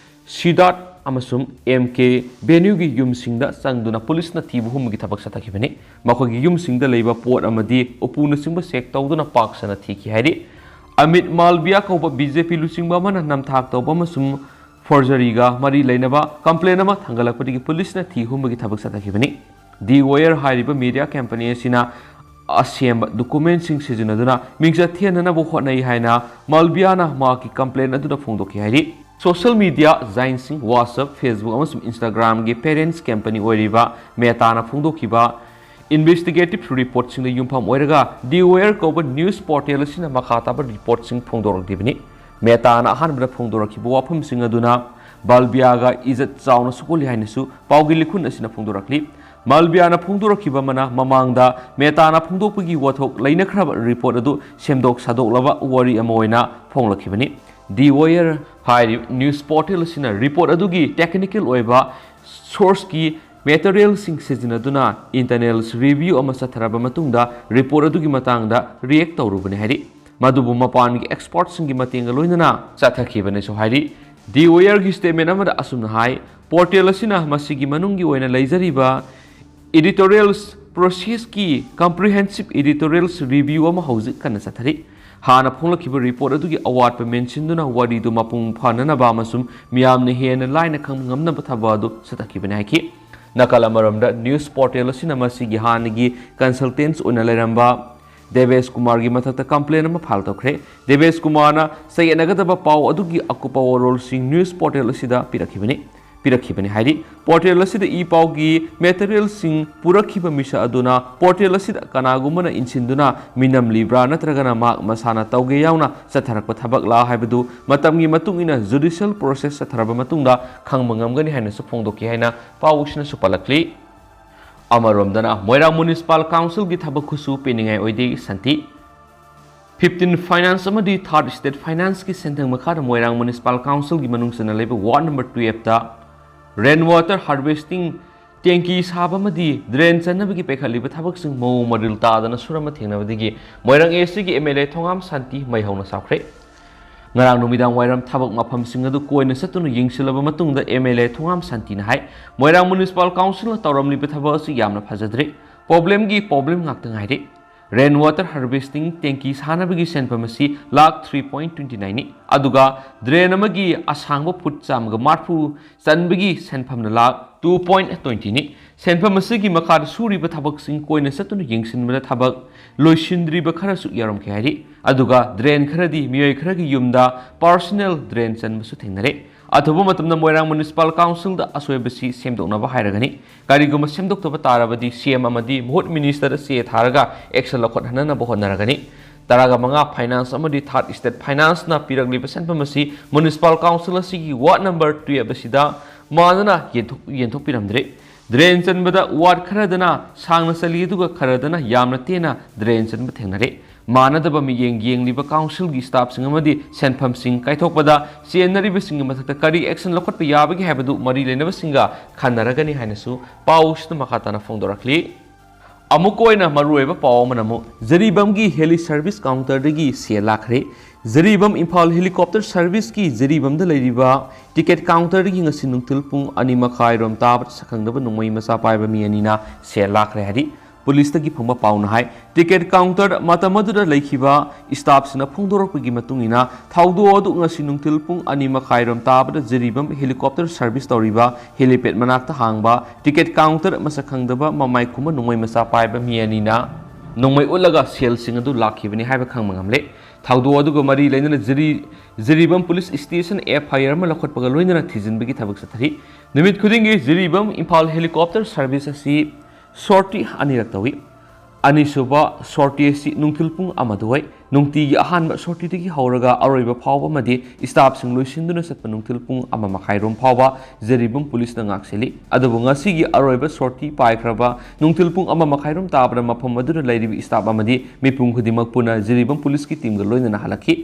ꯁꯤꯗꯥꯠ ꯑꯃꯁꯨꯡ ꯑꯦꯝ ꯀꯦ ꯕꯦꯅ꯭ꯌꯨꯒꯤ ꯌꯨꯝꯁꯤꯡꯗ ꯆꯪꯗꯨꯅ ꯄꯨꯂꯤꯁꯅ ꯊꯤꯕ ꯍꯨꯝꯕꯒꯤ ꯊꯕꯛ ꯆꯠꯊꯈꯤꯕꯅꯤ꯫ ꯃꯈꯣꯏꯒꯤ ꯌꯨꯝꯁꯤꯡꯗ ꯂꯩꯕ ꯄꯣꯠ ꯑꯃꯗꯤ ꯎꯄꯨꯅꯆꯤꯡꯕ check ꯇꯧꯗꯨꯅ ꯄꯥꯛ ꯁꯟꯅ ꯊꯤꯈꯤ ꯍꯥꯏꯔꯤ꯫ ꯑꯃꯤꯠ ꯃꯥꯜꯕꯤꯌꯥ ꯀꯧꯕ ꯕꯤ ꯖꯦ ꯄꯤ ꯂꯨꯆꯤꯡꯕ ꯑꯃꯅ ꯅꯝꯊꯥꯛ ꯇꯧꯕ ꯑꯃꯁꯨꯡ forgeryꯒ ꯃꯔꯤ ꯂꯩꯅꯕ complaint ꯑꯃ ꯊꯥꯡꯒꯠꯂꯛꯄꯗꯒꯤ ꯄꯨꯂꯤꯁꯅ ꯊꯤ ꯍꯨꯝꯕꯒꯤ ꯊꯕꯛ ꯆꯠꯊꯈꯤꯕꯅꯤ꯫ The Wire ꯍꯥꯏꯔꯤꯕ media company ꯑꯁꯤꯅ ꯑꯁꯦꯝꯕ documentꯁꯤꯡ ꯁꯤꯖꯤꯟꯅꯗꯨꯅ ꯃꯤꯡꯆꯠ ꯊꯤꯍꯟꯅꯅꯕ ꯍꯣꯠꯅꯩ ꯍꯥꯏꯅ ꯃꯥꯜꯕꯤꯌꯥꯅ ꯃꯍꯥꯛꯀꯤ complaint ꯑꯗꯨꯗ ꯐꯣꯡꯗꯣꯛꯈꯤ ꯍꯥꯏꯔꯤ꯫ Social media giantꯁꯤꯡ WhatsApp, Facebook ꯑꯃꯁꯨꯡ Instagramꯒꯤ parent company ꯑꯣꯏꯔꯤꯕ Metaꯅ ꯐꯣꯡꯗꯣꯛꯈꯤꯕ investigative reportꯁꯤꯡꯗ ꯌꯨꯝꯐꯝ ꯑꯣꯏꯔꯒ The Wire ꯀꯧꯕ news portal ꯑꯁꯤꯅ ꯃꯈꯥ ꯇꯥꯕ reportꯁꯤꯡ ꯐꯣꯡꯗꯣꯔꯛꯂꯤꯕꯅꯤ꯫ Metaꯅ ꯑꯍꯥꯟꯕꯗ ꯐꯣꯡꯗꯣꯔꯛꯈꯤꯕ ꯋꯥꯐꯝꯁꯤꯡ ꯑꯗꯨꯅ ꯃꯥꯜꯕꯤꯌꯥꯒ ꯏꯖꯠ ꯆꯥꯎꯅ ꯁꯣꯛꯍꯜꯂꯤ ꯍꯥꯏꯅꯁꯨ ꯄꯥꯎꯒꯤ ꯂꯤꯈꯨꯟ ꯑꯁꯤꯅ ꯐꯣꯡꯗꯣꯔꯛꯂꯤ꯫ ꯃꯥꯜꯕꯤꯌꯥꯅ ꯐꯣꯡꯗꯣꯔꯛꯈꯤꯕ ꯑꯃꯅ, ꯃꯃꯥꯡꯗ Metaꯅ ꯐꯣꯡꯗꯣꯛꯄꯒꯤ ꯋꯥꯊꯣꯛ ꯂꯩꯅꯈ꯭ꯔꯕ report ꯑꯗꯨ ꯁꯦꯝꯗꯣꯛ ꯁꯥꯗꯣꯛꯂꯕ ꯋꯥꯔꯤ ꯑꯃ ꯑꯣꯏꯅ ꯐꯣꯡꯂꯛꯈꯤꯕꯅꯤ꯫ The Wire ꯍꯥꯏꯔꯤꯕ news portal ꯑꯁꯤꯅ report ꯑꯗꯨꯒꯤ technical ꯑꯣꯏꯕ sourceꯀꯤ materialꯁꯤꯡ ꯁꯤꯖꯤꯟꯅꯗꯨꯅ internal review ꯑꯃ ꯆꯠꯊꯔꯕ ꯃꯇꯨꯡꯗ report ꯑꯗꯨꯒꯤ ꯃꯇꯥꯡꯗ react ꯇꯧꯔꯨꯕꯅꯤ ꯍꯥꯏꯔꯤ꯫ ꯃꯗꯨꯕꯨ ꯃꯄꯥꯟꯒꯤ expertꯁꯤꯡꯒꯤ ꯃꯇꯦꯡꯒ ꯂꯣꯏꯅꯅ ꯆꯠꯊꯈꯤꯕꯅꯤꯁꯨ ꯍꯥꯏꯔꯤ꯫ The Wireꯒꯤ statement ꯑꯃꯗ ꯑꯁꯨꯝꯅ ꯍꯥꯏ, portal ꯑꯁꯤꯅ ꯃꯁꯤꯒꯤ ꯃꯅꯨꯡꯒꯤ ꯑꯣꯏꯅ ꯂꯩꯖꯔꯤꯕ editorials processꯀꯤ comprehensive editorials review ꯑꯃ ꯍꯧꯖꯤꯛ ꯀꯟꯅ ꯆꯠꯊꯔꯤ꯫ ꯍꯥꯟꯅ ꯐꯣꯡꯂꯛꯈꯤꯕ report ꯑꯗꯨꯒꯤ ꯑꯋꯥꯠꯄ ꯃꯦꯟꯁꯤꯟꯗꯨꯅ ꯋꯥꯔꯤꯗꯨ ꯃꯄꯨꯡ ꯐꯥꯅꯅꯕ ꯑꯃꯁꯨꯡ ꯃꯤꯌꯥꯝꯅ ꯍꯦꯟꯅ ꯂꯥꯏꯅ ꯈꯪꯕ ꯉꯝꯅꯕ ꯊꯕꯛ ꯑꯗꯨ ꯆꯠꯊꯈꯤꯕꯅꯤ ꯍꯥꯏꯈꯤ꯫ ꯅꯥꯀꯜ ꯑꯃꯔꯣꯝꯗ news portal ꯑꯁꯤꯅ ꯃꯁꯤꯒꯤ ꯍꯥꯟꯅꯒꯤ consultants ꯑꯣꯏꯅ ꯂꯩꯔꯝꯕ ꯗꯦꯕꯦꯁ ꯀꯨꯃꯥꯔꯒꯤ ꯃꯊꯛꯇ complaint ꯑꯃ file ꯇꯧꯈ꯭ꯔꯦ꯫ ꯗꯦꯕꯦꯁ ꯀꯨꯃꯥꯔꯅ ꯆꯌꯦꯠꯅꯒꯗꯕ ꯄꯥꯎ ꯑꯗꯨꯒꯤ ꯑꯀꯨꯞꯄ ꯋꯥꯔꯣꯜꯁꯤꯡ news portal ꯑꯁꯤꯗ ꯄꯤꯔꯛꯈꯤꯕꯅꯤ꯫ ꯄꯤꯔꯛꯈꯤꯕꯅꯤ ꯍꯥꯏꯔꯤ꯫ ꯄꯣꯔꯇꯦꯜ ꯑꯁꯤꯗ ꯏ ꯄꯥꯎꯒꯤ ꯃꯦꯇꯔꯤꯌꯦꯜꯁꯤꯡ ꯄꯨꯔꯛꯈꯤꯕ ꯃꯤꯁꯛ ꯑꯗꯨꯅ ꯄꯣꯔꯇꯦꯜ ꯑꯁꯤꯗ ꯀꯅꯥꯒꯨꯝꯕꯅ ꯏꯟꯁꯤꯟꯗꯨꯅ ꯃꯤꯅꯝꯂꯤꯕ꯭ꯔꯥ ꯅꯠꯇ꯭ꯔꯒꯅ ꯃꯍꯥꯛ ꯃꯁꯥꯅ ꯇꯧꯒꯦ ꯌꯥꯎꯅ ꯆꯠꯊꯔꯛꯄ ꯊꯕꯛꯂꯥ ꯍꯥꯏꯕꯗꯨ ꯃꯇꯝꯒꯤ ꯃꯇꯨꯡ ꯏꯟꯅ ꯖꯨꯗꯤꯁꯤꯌꯦꯜ ꯄ꯭ꯔꯣꯁꯦꯁ ꯆꯠꯊꯔꯕ ꯃꯇꯨꯡꯗ ꯈꯪꯕ ꯉꯝꯒꯅꯤ ꯍꯥꯏꯅꯁꯨ ꯐꯣꯡꯗꯣꯛꯈꯤ ꯍꯥꯏꯅ ꯄꯥꯎ ꯑꯁꯤꯅꯁꯨ ꯄꯜꯂꯛꯂꯤ꯫ ꯑꯃꯔꯣꯝꯗꯅ ꯃꯣꯏꯔꯥꯡ ꯃ꯭ꯌꯨꯅꯤꯁꯤꯄꯥꯜ ꯀꯥꯎꯟꯁꯤꯜꯒꯤ ꯊꯕꯛ ꯈꯨꯠꯁꯨ ꯄꯤꯅꯤꯡꯉꯥꯏ ꯑꯣꯏꯗꯦ ꯁꯥꯟꯇꯤ꯫ ꯐꯤꯐꯇꯤꯟ ꯐꯥꯏꯅꯥꯟꯁ ꯑꯃꯗꯤ ꯊꯥꯔꯠ ꯏꯁꯇꯦꯠ ꯐꯥꯏꯅꯥꯟꯁꯀꯤ ꯁꯦꯟꯊꯪ ꯃꯈꯥꯗ ꯃꯣꯏꯔꯥꯡ ꯃ꯭ꯌꯨꯅꯤꯁꯤꯄꯥꯜ ꯀꯥꯎꯟꯁꯤꯜꯒꯤ ꯃꯅꯨꯡ ꯆꯟꯅ ꯂꯩꯕ ꯋꯥꯔꯗ ꯅꯝꯕꯔ ꯇꯨꯌꯦꯜꯐꯇ ꯔꯦꯟ ꯋꯥꯇꯔ ꯍꯥꯔꯚꯦꯁꯇꯤꯡ ꯇꯦꯡꯀꯤ ꯁꯥꯕ ꯑꯃꯗꯤ ꯗ꯭ꯔꯦꯟ ꯆꯟꯅꯕꯒꯤ ꯄꯥꯏꯈꯠꯂꯤꯕ ꯊꯕꯛꯁꯤꯡ ꯃꯑꯣꯡ ꯃꯔꯤꯜ ꯇꯥꯗꯅ ꯁꯨꯔꯝꯕ ꯊꯦꯡꯅꯕꯗꯒꯤ ꯃꯣꯏꯔꯥꯡ ꯑꯦꯁ ꯁꯤꯒꯤ ꯑꯦꯝ ꯑꯦꯜ ꯑꯦ ꯊꯣꯉꯥꯝ ꯁꯥꯟꯇꯤ ꯃꯩ ꯍꯧꯅ ꯁꯥꯎꯈ꯭ꯔꯦ꯫ ꯉꯔꯥꯡ ꯅꯨꯃꯤꯗꯥꯡ ꯋꯥꯏꯔꯝ ꯊꯕꯛ ꯃꯐꯝꯁꯤꯡ ꯑꯗꯨ ꯀꯣꯏꯅ ꯆꯠꯇꯨꯅ ꯌꯦꯡꯁꯤꯜꯂꯕ ꯃꯇꯨꯡꯗ ꯑꯦꯝ ꯑꯦꯜ ꯑꯦ ꯊꯣꯉꯥꯝ ꯁꯥꯟꯇꯤꯅ ꯍꯥꯏ, ꯃꯣꯏꯔꯥꯡ ꯃ꯭ꯌꯨꯅꯤꯁꯤꯄꯥꯜ ꯀꯥꯎꯟꯁꯤꯜꯅ ꯇꯧꯔꯝꯂꯤꯕ ꯊꯕꯛ ꯑꯁꯤ ꯌꯥꯝꯅ ꯐꯖꯗ꯭ꯔꯤ꯫ ꯄ꯭ꯔꯣꯕ꯭ꯂꯦꯝꯒꯤ ꯄ꯭ꯔꯣꯕ꯭ꯂꯦꯝ ꯉꯥꯛꯇ ꯉꯥꯏꯔꯦ꯫ ꯔꯦꯟ ꯋꯥꯇꯔ ꯍꯥꯔꯚꯦꯁꯇꯤꯡ ꯇꯦꯡꯀꯤ ꯁꯥꯅꯕꯒꯤ ꯁꯦꯟꯐꯝ ꯑꯁꯤ ꯂꯥꯈ ꯊ꯭ꯔꯤ ꯄꯣꯏꯟ ꯇ꯭ꯋꯦꯟꯇꯤ ꯅꯥꯏꯟꯅꯤ꯫ ꯑꯗꯨꯒ ꯗ꯭ꯔꯦꯟ ꯑꯃꯒꯤ ꯑꯁꯥꯡꯕ ꯐꯨꯠ ꯆꯥꯝꯃꯒ ꯃꯔꯤꯐꯨ ꯆꯟꯕꯒꯤ ꯁꯦꯟꯐꯝꯅ ꯂꯥꯈ ꯇꯨ ꯄꯣꯏꯟ ꯇ꯭ꯋꯦꯟꯇꯤꯅꯤ꯫ ꯁꯦꯟꯐꯝ ꯑꯁꯤꯒꯤ ꯃꯈꯥꯗ ꯁꯨꯔꯤꯕ ꯊꯕꯛꯁꯤꯡ ꯀꯣꯏꯅ ꯆꯠꯇꯨꯅ ꯌꯦꯡꯁꯤꯟꯕꯗ ꯊꯕꯛ ꯂꯣꯏꯁꯤꯟꯗ꯭ꯔꯤꯕ ꯈꯔꯁꯨ ꯌꯥꯎꯔꯝꯈꯤ ꯍꯥꯏꯔꯤ꯫ ꯑꯗꯨꯒ ꯗ꯭ꯔꯦꯟ ꯈꯔꯗꯤ ꯃꯤꯑꯣꯏ ꯈꯔꯒꯤ ꯌꯨꯝꯗ ꯄꯥꯔꯁꯣꯅꯦꯜ ꯗ꯭ꯔꯦꯟ ꯆꯟꯕꯁꯨ ꯊꯦꯡꯅꯔꯦ꯫ ꯑꯊꯨꯕ ꯃꯇꯝꯗ ꯃꯣꯏꯔꯥꯡ ꯃ꯭ꯌꯨꯅꯤꯁꯤꯄꯥꯜ ꯀꯥꯎꯟꯁꯤꯜꯗ ꯑꯁꯣꯏꯕꯁꯤ ꯁꯦꯝꯗꯣꯛꯅꯕ ꯍꯥꯏꯔꯒꯅꯤ꯫ ꯀꯔꯤꯒꯨꯝꯕ ꯁꯦꯝꯗꯣꯛꯇꯕ ꯇꯥꯔꯕꯗꯤ ꯁꯤ ꯑꯦꯝ ꯑꯃꯗꯤ ꯃꯨꯍꯨꯠ ꯃꯤꯅꯤꯁꯇꯔꯗ ꯆꯦ ꯊꯥꯔꯒ ꯑꯦꯛꯁꯟ ꯂꯧꯈꯠꯍꯟꯅꯕ ꯍꯣꯠꯅꯔꯒꯅꯤ꯫ ꯇꯔꯥꯒ ꯃꯉꯥ ꯐꯥꯏꯅꯥꯟꯁ ꯑꯃꯗꯤ ꯊꯥꯔꯠ ꯏꯁꯇꯦꯠ ꯐꯥꯏꯅꯥꯟꯁꯅ ꯄꯤꯔꯛꯂꯤꯕ ꯁꯦꯟꯐꯝ ꯑꯁꯤ ꯃ꯭ꯌꯨꯅꯤꯁꯤꯄꯥꯜ ꯀꯥꯎꯟꯁꯤꯜ ꯑꯁꯤꯒꯤ ꯋꯥꯔꯗ ꯅꯝꯕꯔ ꯇꯨꯌꯦꯜꯐ ꯑꯁꯤꯗ ꯃꯥꯟꯅꯅ ꯌꯦꯟꯊꯣꯛ-, ꯌꯦꯟꯊꯣꯛꯄꯤꯔꯝꯗ꯭ꯔꯦ꯫ ꯗ꯭ꯔꯦꯟ ꯆꯟꯕꯗ ꯋꯥꯔꯗ ꯈꯔꯗꯅ ꯁꯥꯡꯅ ꯆꯜꯂꯤ, ꯑꯗꯨꯒ ꯈꯔꯗꯅ ꯌꯥꯝꯅ ꯇꯦꯟꯅ ꯗ꯭ꯔꯦꯟ ꯆꯟꯕ ꯊꯦꯡꯅꯔꯦ꯫ ꯃꯥꯟꯅꯗꯕ ꯃꯤꯠꯌꯦꯡ ꯌꯦꯡꯂꯤꯕ ꯀꯥꯎꯟꯁꯤꯜꯒꯤ ꯁ꯭ꯇꯥꯐꯁꯤꯡ ꯑꯃꯗꯤ ꯁꯦꯟꯐꯝꯁꯤꯡ ꯀꯥꯏꯊꯣꯛꯄꯗ ꯆꯦꯟꯅꯔꯤꯕꯁꯤꯡꯒꯤ ꯃꯊꯛꯇ ꯀꯔꯤ ꯑꯦꯛꯁꯟ ꯂꯧꯈꯠꯄ ꯌꯥꯕꯒꯦ ꯍꯥꯏꯕꯗꯨ ꯃꯔꯤ ꯂꯩꯅꯕꯁꯤꯡꯒ ꯈꯟꯅꯔꯒꯅꯤ ꯍꯥꯏꯅꯁꯨ ꯄꯥꯎꯁꯤꯗ ꯃꯈꯥ ꯇꯥꯅ ꯐꯣꯡꯗꯣꯔꯛꯂꯤ꯫ ꯑꯃꯨꯛꯀ ꯑꯣꯏꯅ ꯃꯔꯨꯑꯣꯏꯕ ꯄꯥꯎ ꯑꯃꯅ ꯑꯃꯨꯛ ꯖꯤꯔꯤꯕꯥꯝꯒꯤ ꯍꯦꯂꯤ ꯁꯔꯚꯤꯁ ꯀꯥꯎꯟꯇꯔꯗꯒꯤ ꯁꯦꯜ ꯂꯥꯛꯈ꯭ꯔꯦ꯫ ꯖꯤꯔꯤꯕꯥꯝ ꯏꯝꯐꯥꯜ ꯍꯦꯂꯤꯀꯣꯞꯇꯔ ꯁꯔꯚꯤꯁꯀꯤ ꯖꯤꯔꯤꯕꯥꯝꯗ ꯂꯩꯔꯤꯕ ꯇꯤꯀꯦꯠ ꯀꯥꯎꯟꯇꯔꯗꯒꯤ ꯉꯁꯤ ꯅꯨꯡꯊꯤꯜ ꯄꯨꯡ ꯑꯅꯤ ꯃꯈꯥꯏꯔꯣꯝ ꯇꯥꯕꯗ ꯁꯛꯈꯪꯗꯕ ꯅꯣꯡꯃꯩ ꯃꯆꯥ ꯄꯥꯏꯕ ꯃꯤ ꯑꯅꯤꯅ ꯁꯦꯜ ꯂꯥꯛꯈ꯭ꯔꯦ ꯍꯥꯏꯔꯤ꯫ ꯄꯨꯂꯤꯁꯇꯒꯤ ꯐꯪꯕ ꯄꯥꯎꯅ ꯍꯥꯏ, ꯇꯤꯀꯦꯠ ꯀꯥꯎꯟꯇꯔ ꯃꯇꯝ ꯑꯗꯨꯗ ꯂꯩꯈꯤꯕ ꯁ꯭ꯇꯥꯐꯁꯤꯡꯅ ꯐꯣꯡꯗꯣꯔꯛꯄꯒꯤ ꯃꯇꯨꯡ ꯏꯟꯅ, ꯊꯧꯗꯣꯛ ꯑꯗꯨ ꯉꯁꯤ ꯅꯨꯡꯊꯤꯜ ꯄꯨꯡ ꯑꯅꯤ ꯃꯈꯥꯏꯔꯣꯝ ꯇꯥꯕꯗ ꯖꯤꯔꯤꯕꯥꯝ ꯍꯦꯂꯤꯀꯣꯞꯇꯔ ꯁꯔꯚꯤꯁ ꯇꯧꯔꯤꯕ ꯍꯦꯂꯤꯄꯦꯗ ꯃꯅꯥꯛꯇ ꯍꯥꯡꯕ ꯇꯤꯀꯦꯠ ꯀꯥꯎꯟꯇꯔ ꯃꯁꯛ ꯈꯪꯗꯕ ꯃꯃꯥꯏ ꯈꯨꯝꯕ ꯅꯣꯡꯃꯩ ꯃꯆꯥ ꯄꯥꯏꯕ ꯃꯤ ꯑꯅꯤꯅ ꯅꯣꯡꯃꯩ ꯎꯠꯂꯒ ꯁꯦꯜꯁꯤꯡ ꯑꯗꯨ ꯂꯥꯛꯈꯤꯕꯅꯤ ꯍꯥꯏꯕ ꯈꯪꯕ ꯉꯝꯂꯦ꯫ ꯊꯧꯗꯣꯛ ꯑꯗꯨꯒ ꯃꯔꯤ ꯂꯩꯅꯅ ꯖꯤꯔꯤ-, ꯖꯤꯔꯤꯕꯥꯝ ꯄꯨꯂꯤꯁ ꯁ꯭ꯇꯦꯁꯟ ꯑꯦꯐ ꯑꯥꯏ ꯑꯥꯔ ꯑꯃ ꯂꯧꯈꯠꯄꯒ ꯂꯣꯏꯅꯅ ꯊꯤꯖꯤꯟꯕꯒꯤ ꯊꯕꯛ ꯆꯠꯊꯔꯤ꯫ ꯅꯨꯃꯤꯠ ꯈꯨꯗꯤꯡꯒꯤ ꯖꯤꯔꯤꯕꯥꯝ ꯏꯝꯐꯥꯜ ꯍꯦꯂꯤꯀꯣꯞꯇꯔ ꯁꯔꯚꯤꯁ ꯑꯁꯤ ꯁꯣꯔꯇꯤ ꯑꯅꯤꯔꯛ ꯇꯧꯏ꯫ ꯑꯅꯤꯁꯨꯕ ꯁꯣꯔꯇꯤ ꯑꯁꯤ ꯅꯨꯡꯊꯤꯜ ꯄꯨꯡ ꯑꯃꯗ ꯑꯣꯏ꯫ ꯅꯨꯡꯇꯤꯒꯤ ꯑꯍꯥꯟꯕ ꯁꯣꯔꯇꯤꯗꯒꯤ ꯍꯧꯔꯒ ꯑꯔꯣꯏꯕ ꯐꯥꯎꯕ ꯑꯃꯗꯤ ꯁ꯭ꯇꯥꯐꯁꯤꯡ ꯂꯣꯏꯁꯤꯟꯗꯨꯅ ꯆꯠꯄ ꯅꯨꯡꯊꯤꯜ ꯄꯨꯡ ꯑꯃ ꯃꯈꯥꯏꯔꯣꯝ ꯐꯥꯎꯕ ꯖꯤꯔꯤꯕꯥꯝ ꯄꯨꯂꯤꯁꯅ ꯉꯥꯛꯁꯦꯜꯂꯤ꯫ ꯑꯗꯨꯕꯨ ꯉꯁꯤꯒꯤ ꯑꯔꯣꯏꯕ ꯁꯣꯔꯇꯤ ꯄꯥꯏꯈ꯭ꯔꯕ ꯅꯨꯡꯊꯤꯜ ꯄꯨꯡ ꯑꯃ ꯃꯈꯥꯏꯔꯣꯝ ꯇꯥꯕꯗ ꯃꯐꯝ ꯑꯗꯨꯗ ꯂꯩꯔꯤꯕ ꯁ꯭ꯇꯥꯐ ꯑꯃꯗꯤ ꯃꯤꯄꯨꯝ ꯈꯨꯗꯤꯡꯃꯛ ꯄꯨꯟꯅ ꯖꯤꯔꯤꯕꯥꯝ ꯄꯨꯂꯤꯁꯀꯤ ꯇꯤꯝꯒ ꯂꯣꯏꯅꯅ ꯍꯜꯂꯛꯈꯤ꯫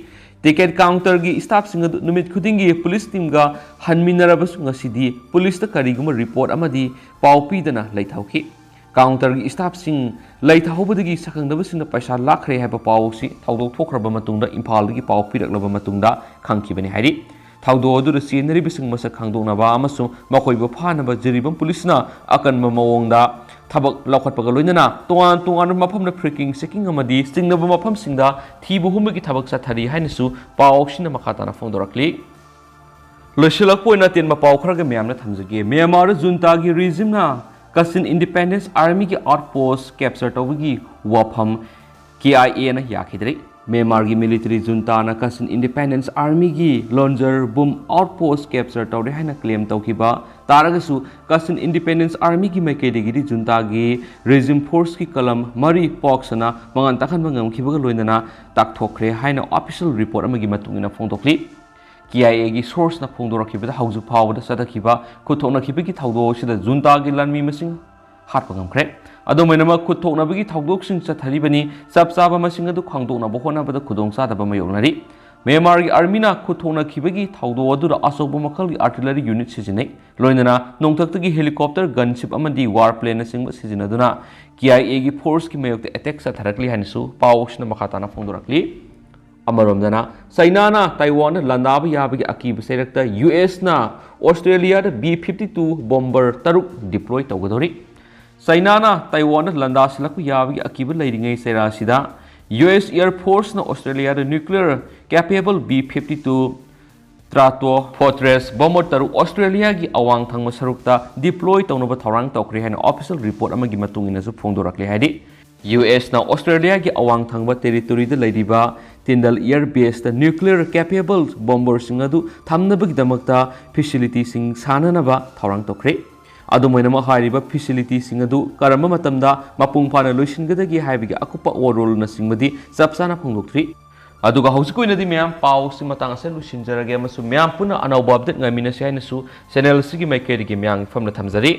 ꯇꯤꯀꯦꯠ ꯀꯥꯎꯟꯇꯔꯒꯤ ꯁ꯭ꯇꯥꯐꯁꯤꯡ ꯑꯗꯨ ꯅꯨꯃꯤꯠ ꯈꯨꯗꯤꯡꯒꯤ ꯄꯨꯂꯤꯁ ꯇꯤꯝꯒ ꯍꯟꯃꯤꯟꯅꯔꯕꯁꯨ ꯉꯁꯤꯗꯤ ꯄꯨꯂꯤꯁꯇ ꯀꯔꯤꯒꯨꯝꯕ ꯔꯤꯄꯣꯔꯠ ꯑꯃꯗꯤ ꯄꯥꯎ ꯄꯤꯗꯅ ꯂꯩꯊꯍꯧꯈꯤ꯫ ꯀꯥꯎꯟꯇꯔꯒꯤ ꯁ꯭ꯇꯥꯐꯁꯤꯡ ꯂꯩꯊꯍꯧꯕꯗꯒꯤ ꯁꯛꯈꯪꯅꯕꯁꯤꯡꯅ ꯄꯩꯁꯥ ꯂꯥꯛꯈ꯭ꯔꯦ ꯍꯥꯏꯕ ꯄꯥꯎ ꯑꯁꯤ ꯊꯧꯗꯣꯛ ꯊꯣꯛꯈ꯭ꯔꯕ ꯃꯇꯨꯡꯗ ꯏꯝꯐꯥꯜꯗꯒꯤ ꯄꯥꯎ ꯄꯤꯔꯛꯂꯕ ꯃꯇꯨꯡꯗ ꯈꯪꯈꯤꯕꯅꯤ ꯍꯥꯏꯔꯤ꯫ ꯊꯧꯗꯣꯛ ꯑꯗꯨꯗ ꯆꯦꯟꯅꯔꯤꯕꯁꯤꯡ ꯃꯁꯛ ꯈꯪꯗꯣꯛꯅꯕ ꯑꯃꯁꯨꯡ ꯃꯈꯣꯏꯕꯨ ꯐꯥꯅꯕ ꯖꯤꯔꯤꯕꯥꯝ ꯄꯨꯂꯤꯁꯅ ꯑꯀꯟꯕ ꯃꯑꯣꯡꯗ ꯊꯕꯛ ꯂꯧꯈꯠꯄꯒ ꯂꯣꯏꯅꯅ ꯇꯣꯉꯥꯟ ꯇꯣꯉꯥꯟꯕ ꯃꯐꯝꯗ ꯐ꯭ꯔꯤꯀꯤꯡ ꯆꯦꯀꯤꯡ ꯑꯃꯗꯤ ꯆꯤꯡꯅꯕ ꯃꯐꯝꯁꯤꯡꯗ ꯊꯤꯕ ꯍꯨꯝꯕꯒꯤ ꯊꯕꯛ ꯆꯠꯊꯔꯤ ꯍꯥꯏꯅꯁꯨ ꯄꯥꯎꯁꯤꯅ ꯃꯈꯥ ꯇꯥꯅ ꯐꯣꯡꯗꯣꯔꯛꯂꯤ꯫ ꯂꯣꯏꯁꯤꯜꯂꯛꯄ ꯑꯣꯏꯅ ꯑꯇꯦꯟꯕ ꯄꯥꯎ ꯈꯔꯒ ꯃꯌꯥꯝꯅ ꯊꯝꯖꯒꯦ꯫ ꯃ꯭ꯌꯥꯟꯃꯥꯔꯗ ꯖꯨꯟꯇꯥꯒꯤ ꯔꯤꯖꯤꯝꯅ ꯀꯆꯤꯟ ꯏꯟꯗꯤꯄꯦꯟꯗꯦꯟꯁ ꯑꯥꯔꯃꯤꯒꯤ ꯑꯥꯎꯠꯄꯣꯁ ꯀꯦꯞꯆꯔ ꯇꯧꯕꯒꯤ ꯋꯥꯐꯝ ꯀꯦ ꯑꯥꯏ ꯑꯦꯅ ꯌꯥꯈꯤꯗ꯭ꯔꯦ꯫ ꯃ꯭ꯌꯥꯟꯃꯥꯔꯒꯤ ꯃꯤꯂꯤꯇꯔꯤ ꯖꯨꯟꯇꯥꯅ ꯀꯆꯤꯟ ꯏꯟꯗꯤꯄꯦꯟꯗꯦꯟꯁ ꯑꯥꯔꯃꯤꯒꯤ ꯂꯣꯟꯖꯔ ꯕꯨꯝ ꯑꯥꯎꯠꯄꯣꯁ ꯀꯦꯞꯆꯔ ꯇꯧꯔꯦ ꯍꯥꯏꯅ ꯀ꯭ꯂꯦꯝ ꯇꯧꯈꯤꯕ ꯇꯥꯔꯒꯁꯨ, ꯀꯆꯤꯟ ꯏꯟꯗꯤꯄꯦꯟꯗꯦꯟꯁ ꯑꯥꯔꯃꯤꯒꯤ ꯃꯥꯏꯀꯩꯗꯒꯤꯗꯤ ꯖꯨꯟꯇꯥꯒꯤ ꯔꯦꯖꯤꯝ ꯐꯣꯔꯁꯀꯤ ꯀꯂꯝ ꯃꯔꯤ ꯄꯣꯛꯁꯅ ꯃꯉꯥꯟ ꯇꯥꯍꯟꯕ ꯉꯝꯈꯤꯕꯒ ꯂꯣꯏꯅꯅ ꯇꯥꯛꯊꯣꯛꯈ꯭ꯔꯦ ꯍꯥꯏꯅ ꯑꯣꯐꯤꯁꯤꯌꯦꯜ ꯔꯤꯄꯣꯔꯠ ꯑꯃꯒꯤ ꯃꯇꯨꯡ ꯏꯟꯅ ꯐꯣꯡꯗꯣꯛꯂꯤ꯫ ꯀꯦ ꯑꯥꯏ ꯑꯦꯒꯤ ꯁꯣꯔꯁꯅ ꯐꯣꯡꯗꯣꯔꯛꯈꯤꯕꯗ ꯍꯧꯖꯤꯛ ꯐꯥꯎꯕꯗ ꯆꯠꯊꯈꯤꯕ ꯈꯨꯠ ꯊꯣꯛꯅꯈꯤꯕꯒꯤ ꯊꯧꯗꯣꯛ ꯑꯁꯤꯗ ꯖꯨꯟꯇꯥꯒꯤ ꯂꯥꯟꯃꯤ ꯃꯁꯤꯡ ꯍꯥꯠꯄ ꯉꯝꯈ꯭ꯔꯦ꯫ ꯑꯗꯨꯝ ꯑꯣꯏꯅꯃꯛ, ꯈꯨꯠ ꯊꯣꯛꯅꯕꯒꯤ ꯊꯧꯗꯣꯛꯁꯤꯡ ꯆꯠꯊꯔꯤꯕꯅꯤ꯫ ꯆꯞ ꯆꯥꯕ ꯃꯁꯤꯡ ꯑꯗꯨ ꯈꯪꯗꯣꯛꯅꯕ ꯍꯣꯠꯅꯕꯗ ꯈꯨꯗꯣꯡꯆꯥꯗꯕ ꯃꯥꯌꯣꯛꯅꯔꯤ꯫ ꯃ꯭ꯌꯥꯟꯃꯥꯔꯒꯤ ꯑꯥꯔꯃꯤꯅ ꯈꯨꯠ ꯊꯣꯛꯅꯈꯤꯕꯒꯤ ꯊꯧꯗꯣꯛ ꯑꯗꯨꯗ ꯑꯆꯧꯕ ꯃꯈꯜꯒꯤ ꯑꯥꯔꯇꯤꯂꯔꯤ ꯌꯨꯅꯤꯠ ꯁꯤꯖꯤꯟꯅꯩ, ꯂꯣꯏꯅꯅ ꯅꯣꯡꯊꯛꯇꯒꯤ ꯍꯦꯂꯤꯀꯣꯞꯇꯔ, ꯒꯟꯁꯤꯞ ꯑꯃꯗꯤ ꯋꯥꯔ ꯄ꯭ꯂꯦꯟꯅꯆꯤꯡꯕ ꯁꯤꯖꯤꯟꯅꯗꯨꯅ ꯀꯦ ꯑꯥꯏ ꯑꯦꯒꯤ ꯐꯣꯔꯁꯀꯤ ꯃꯥꯌꯣꯛꯇ ꯑꯦꯇꯦꯛ ꯆꯠꯊꯔꯛꯂꯤ ꯍꯥꯏꯅꯁꯨ ꯄꯥꯎ ꯑꯁꯤꯅ ꯃꯈꯥ ꯇꯥꯅ ꯐꯣꯡꯗꯣꯔꯛꯂꯤ꯫ ꯑꯃꯔꯣꯝꯗꯅ, ꯆꯩꯅꯥꯅ ꯇꯥꯏꯋꯥꯟꯗ ꯂꯥꯟꯗꯥꯕ ꯌꯥꯕꯒꯤ ꯑꯀꯤꯕ ꯆꯩꯔꯛꯇ ꯌꯨ ꯑꯦꯁꯅ ꯑꯣꯁꯇ꯭ꯔꯦꯂꯤꯌꯥꯗ ꯕꯤ ꯐꯤꯐꯇꯤ ꯇꯨ ꯕꯣꯝꯕꯔ ꯇꯔꯨꯛ ꯗꯤꯄ꯭ꯂꯣꯏ ꯇꯧꯒꯗꯧꯔꯤ꯫ ꯆꯩꯅꯥꯅ ꯇꯥꯏꯋꯥꯟꯗ ꯂꯥꯟꯗꯥꯁꯤꯜꯂꯛꯄ ꯌꯥꯕꯒꯤ ꯑꯀꯤꯕ ꯂꯩꯔꯤꯉꯩ ꯆꯩꯔꯥꯁꯤꯗ ꯌꯨ ꯑꯦꯁ ꯑꯦꯌꯔ ꯐꯣꯔꯁꯅ ꯑꯣꯁꯇ꯭ꯔꯦꯂꯤꯌꯥꯗ nuclear capable B fifty two Stratofortress bomber ꯇꯔꯨꯛ ꯑꯣꯁꯇ꯭ꯔꯦꯂꯤꯌꯥꯒꯤ ꯑꯋꯥꯡ ꯊꯪꯕ ꯁꯔꯨꯛꯇ ꯗꯤꯄ꯭ꯂꯣꯏ ꯇꯧꯅꯕ ꯊꯧꯔꯥꯡ ꯇꯧꯈ꯭ꯔꯦ ꯍꯥꯏꯅ ꯑꯣꯐꯤꯁꯤꯌꯦꯜ ꯔꯤꯄꯣꯔꯠ ꯑꯃꯒꯤ ꯃꯇꯨꯡ ꯏꯟꯅꯁꯨ ꯐꯣꯡꯗꯣꯔꯛꯂꯦ ꯍꯥꯏꯔꯤ꯫ ꯌꯨ ꯑꯦꯁꯅ ꯑꯣꯁꯇ꯭ꯔꯦꯂꯤꯌꯥꯒꯤ ꯑꯋꯥꯡ ꯊꯪꯕ ꯇꯦꯔꯤꯇꯣꯔꯤꯗ ꯂꯩꯔꯤꯕ ꯇꯤꯟꯗꯜ ꯑꯦꯌꯔ ꯕꯦꯁꯇ ꯅ꯭ꯌꯨꯀ꯭ꯂꯤꯌꯔ ꯀꯦꯄꯦꯕꯜ ꯕꯣꯝꯕꯔꯁꯤꯡ ꯑꯗꯨ ꯊꯝꯅꯕꯒꯤꯗꯃꯛꯇ ꯐꯦꯁꯤꯂꯤꯇꯤꯁꯤꯡ ꯁꯥꯅꯅꯕ ꯊꯧꯔꯥꯡ ꯇꯧꯈ꯭ꯔꯦ꯫ ꯑꯗꯨꯝ ꯑꯣꯏꯅꯃꯛ, ꯍꯥꯏꯔꯤꯕ ꯐꯦꯁꯤꯂꯤꯇꯤꯁꯤꯡ ꯑꯗꯨ ꯀꯔꯝꯕ ꯃꯇꯝꯗ ꯃꯄꯨꯡ ꯐꯥꯅ ꯂꯣꯏꯁꯤꯟꯒꯗꯒꯦ ꯍꯥꯏꯕꯒꯤ ꯑꯀꯨꯞꯄ ꯋꯥꯔꯣꯜꯅꯆꯤꯡꯕꯗꯤ ꯆꯞ ꯆꯥꯅ ꯐꯣꯡꯗꯣꯛꯇ꯭ꯔꯤ꯫ ꯑꯗꯨꯒ ꯍꯧꯖꯤꯛꯀꯤ ꯑꯣꯏꯅꯗꯤ ꯃꯌꯥꯝ, ꯄꯥꯎꯁꯤ ꯃꯇꯥꯡ ꯑꯁꯤꯗ ꯂꯣꯏꯁꯤꯟꯖꯔꯒꯦ ꯑꯃꯁꯨꯡ ꯃꯌꯥꯝ ꯄꯨꯟꯅ ꯑꯅꯧꯕ ꯑꯞꯗꯦꯠ ꯉꯥꯏꯃꯤꯟꯅꯁꯤ ꯍꯥꯏꯅꯁꯨ ꯆꯦꯅꯦꯜ ꯑꯁꯤꯒꯤ ꯃꯥꯏꯀꯩꯗꯒꯤ ꯃꯌꯥꯝꯒꯤ ꯃꯐꯝꯗ ꯊꯝꯖꯔꯤ꯫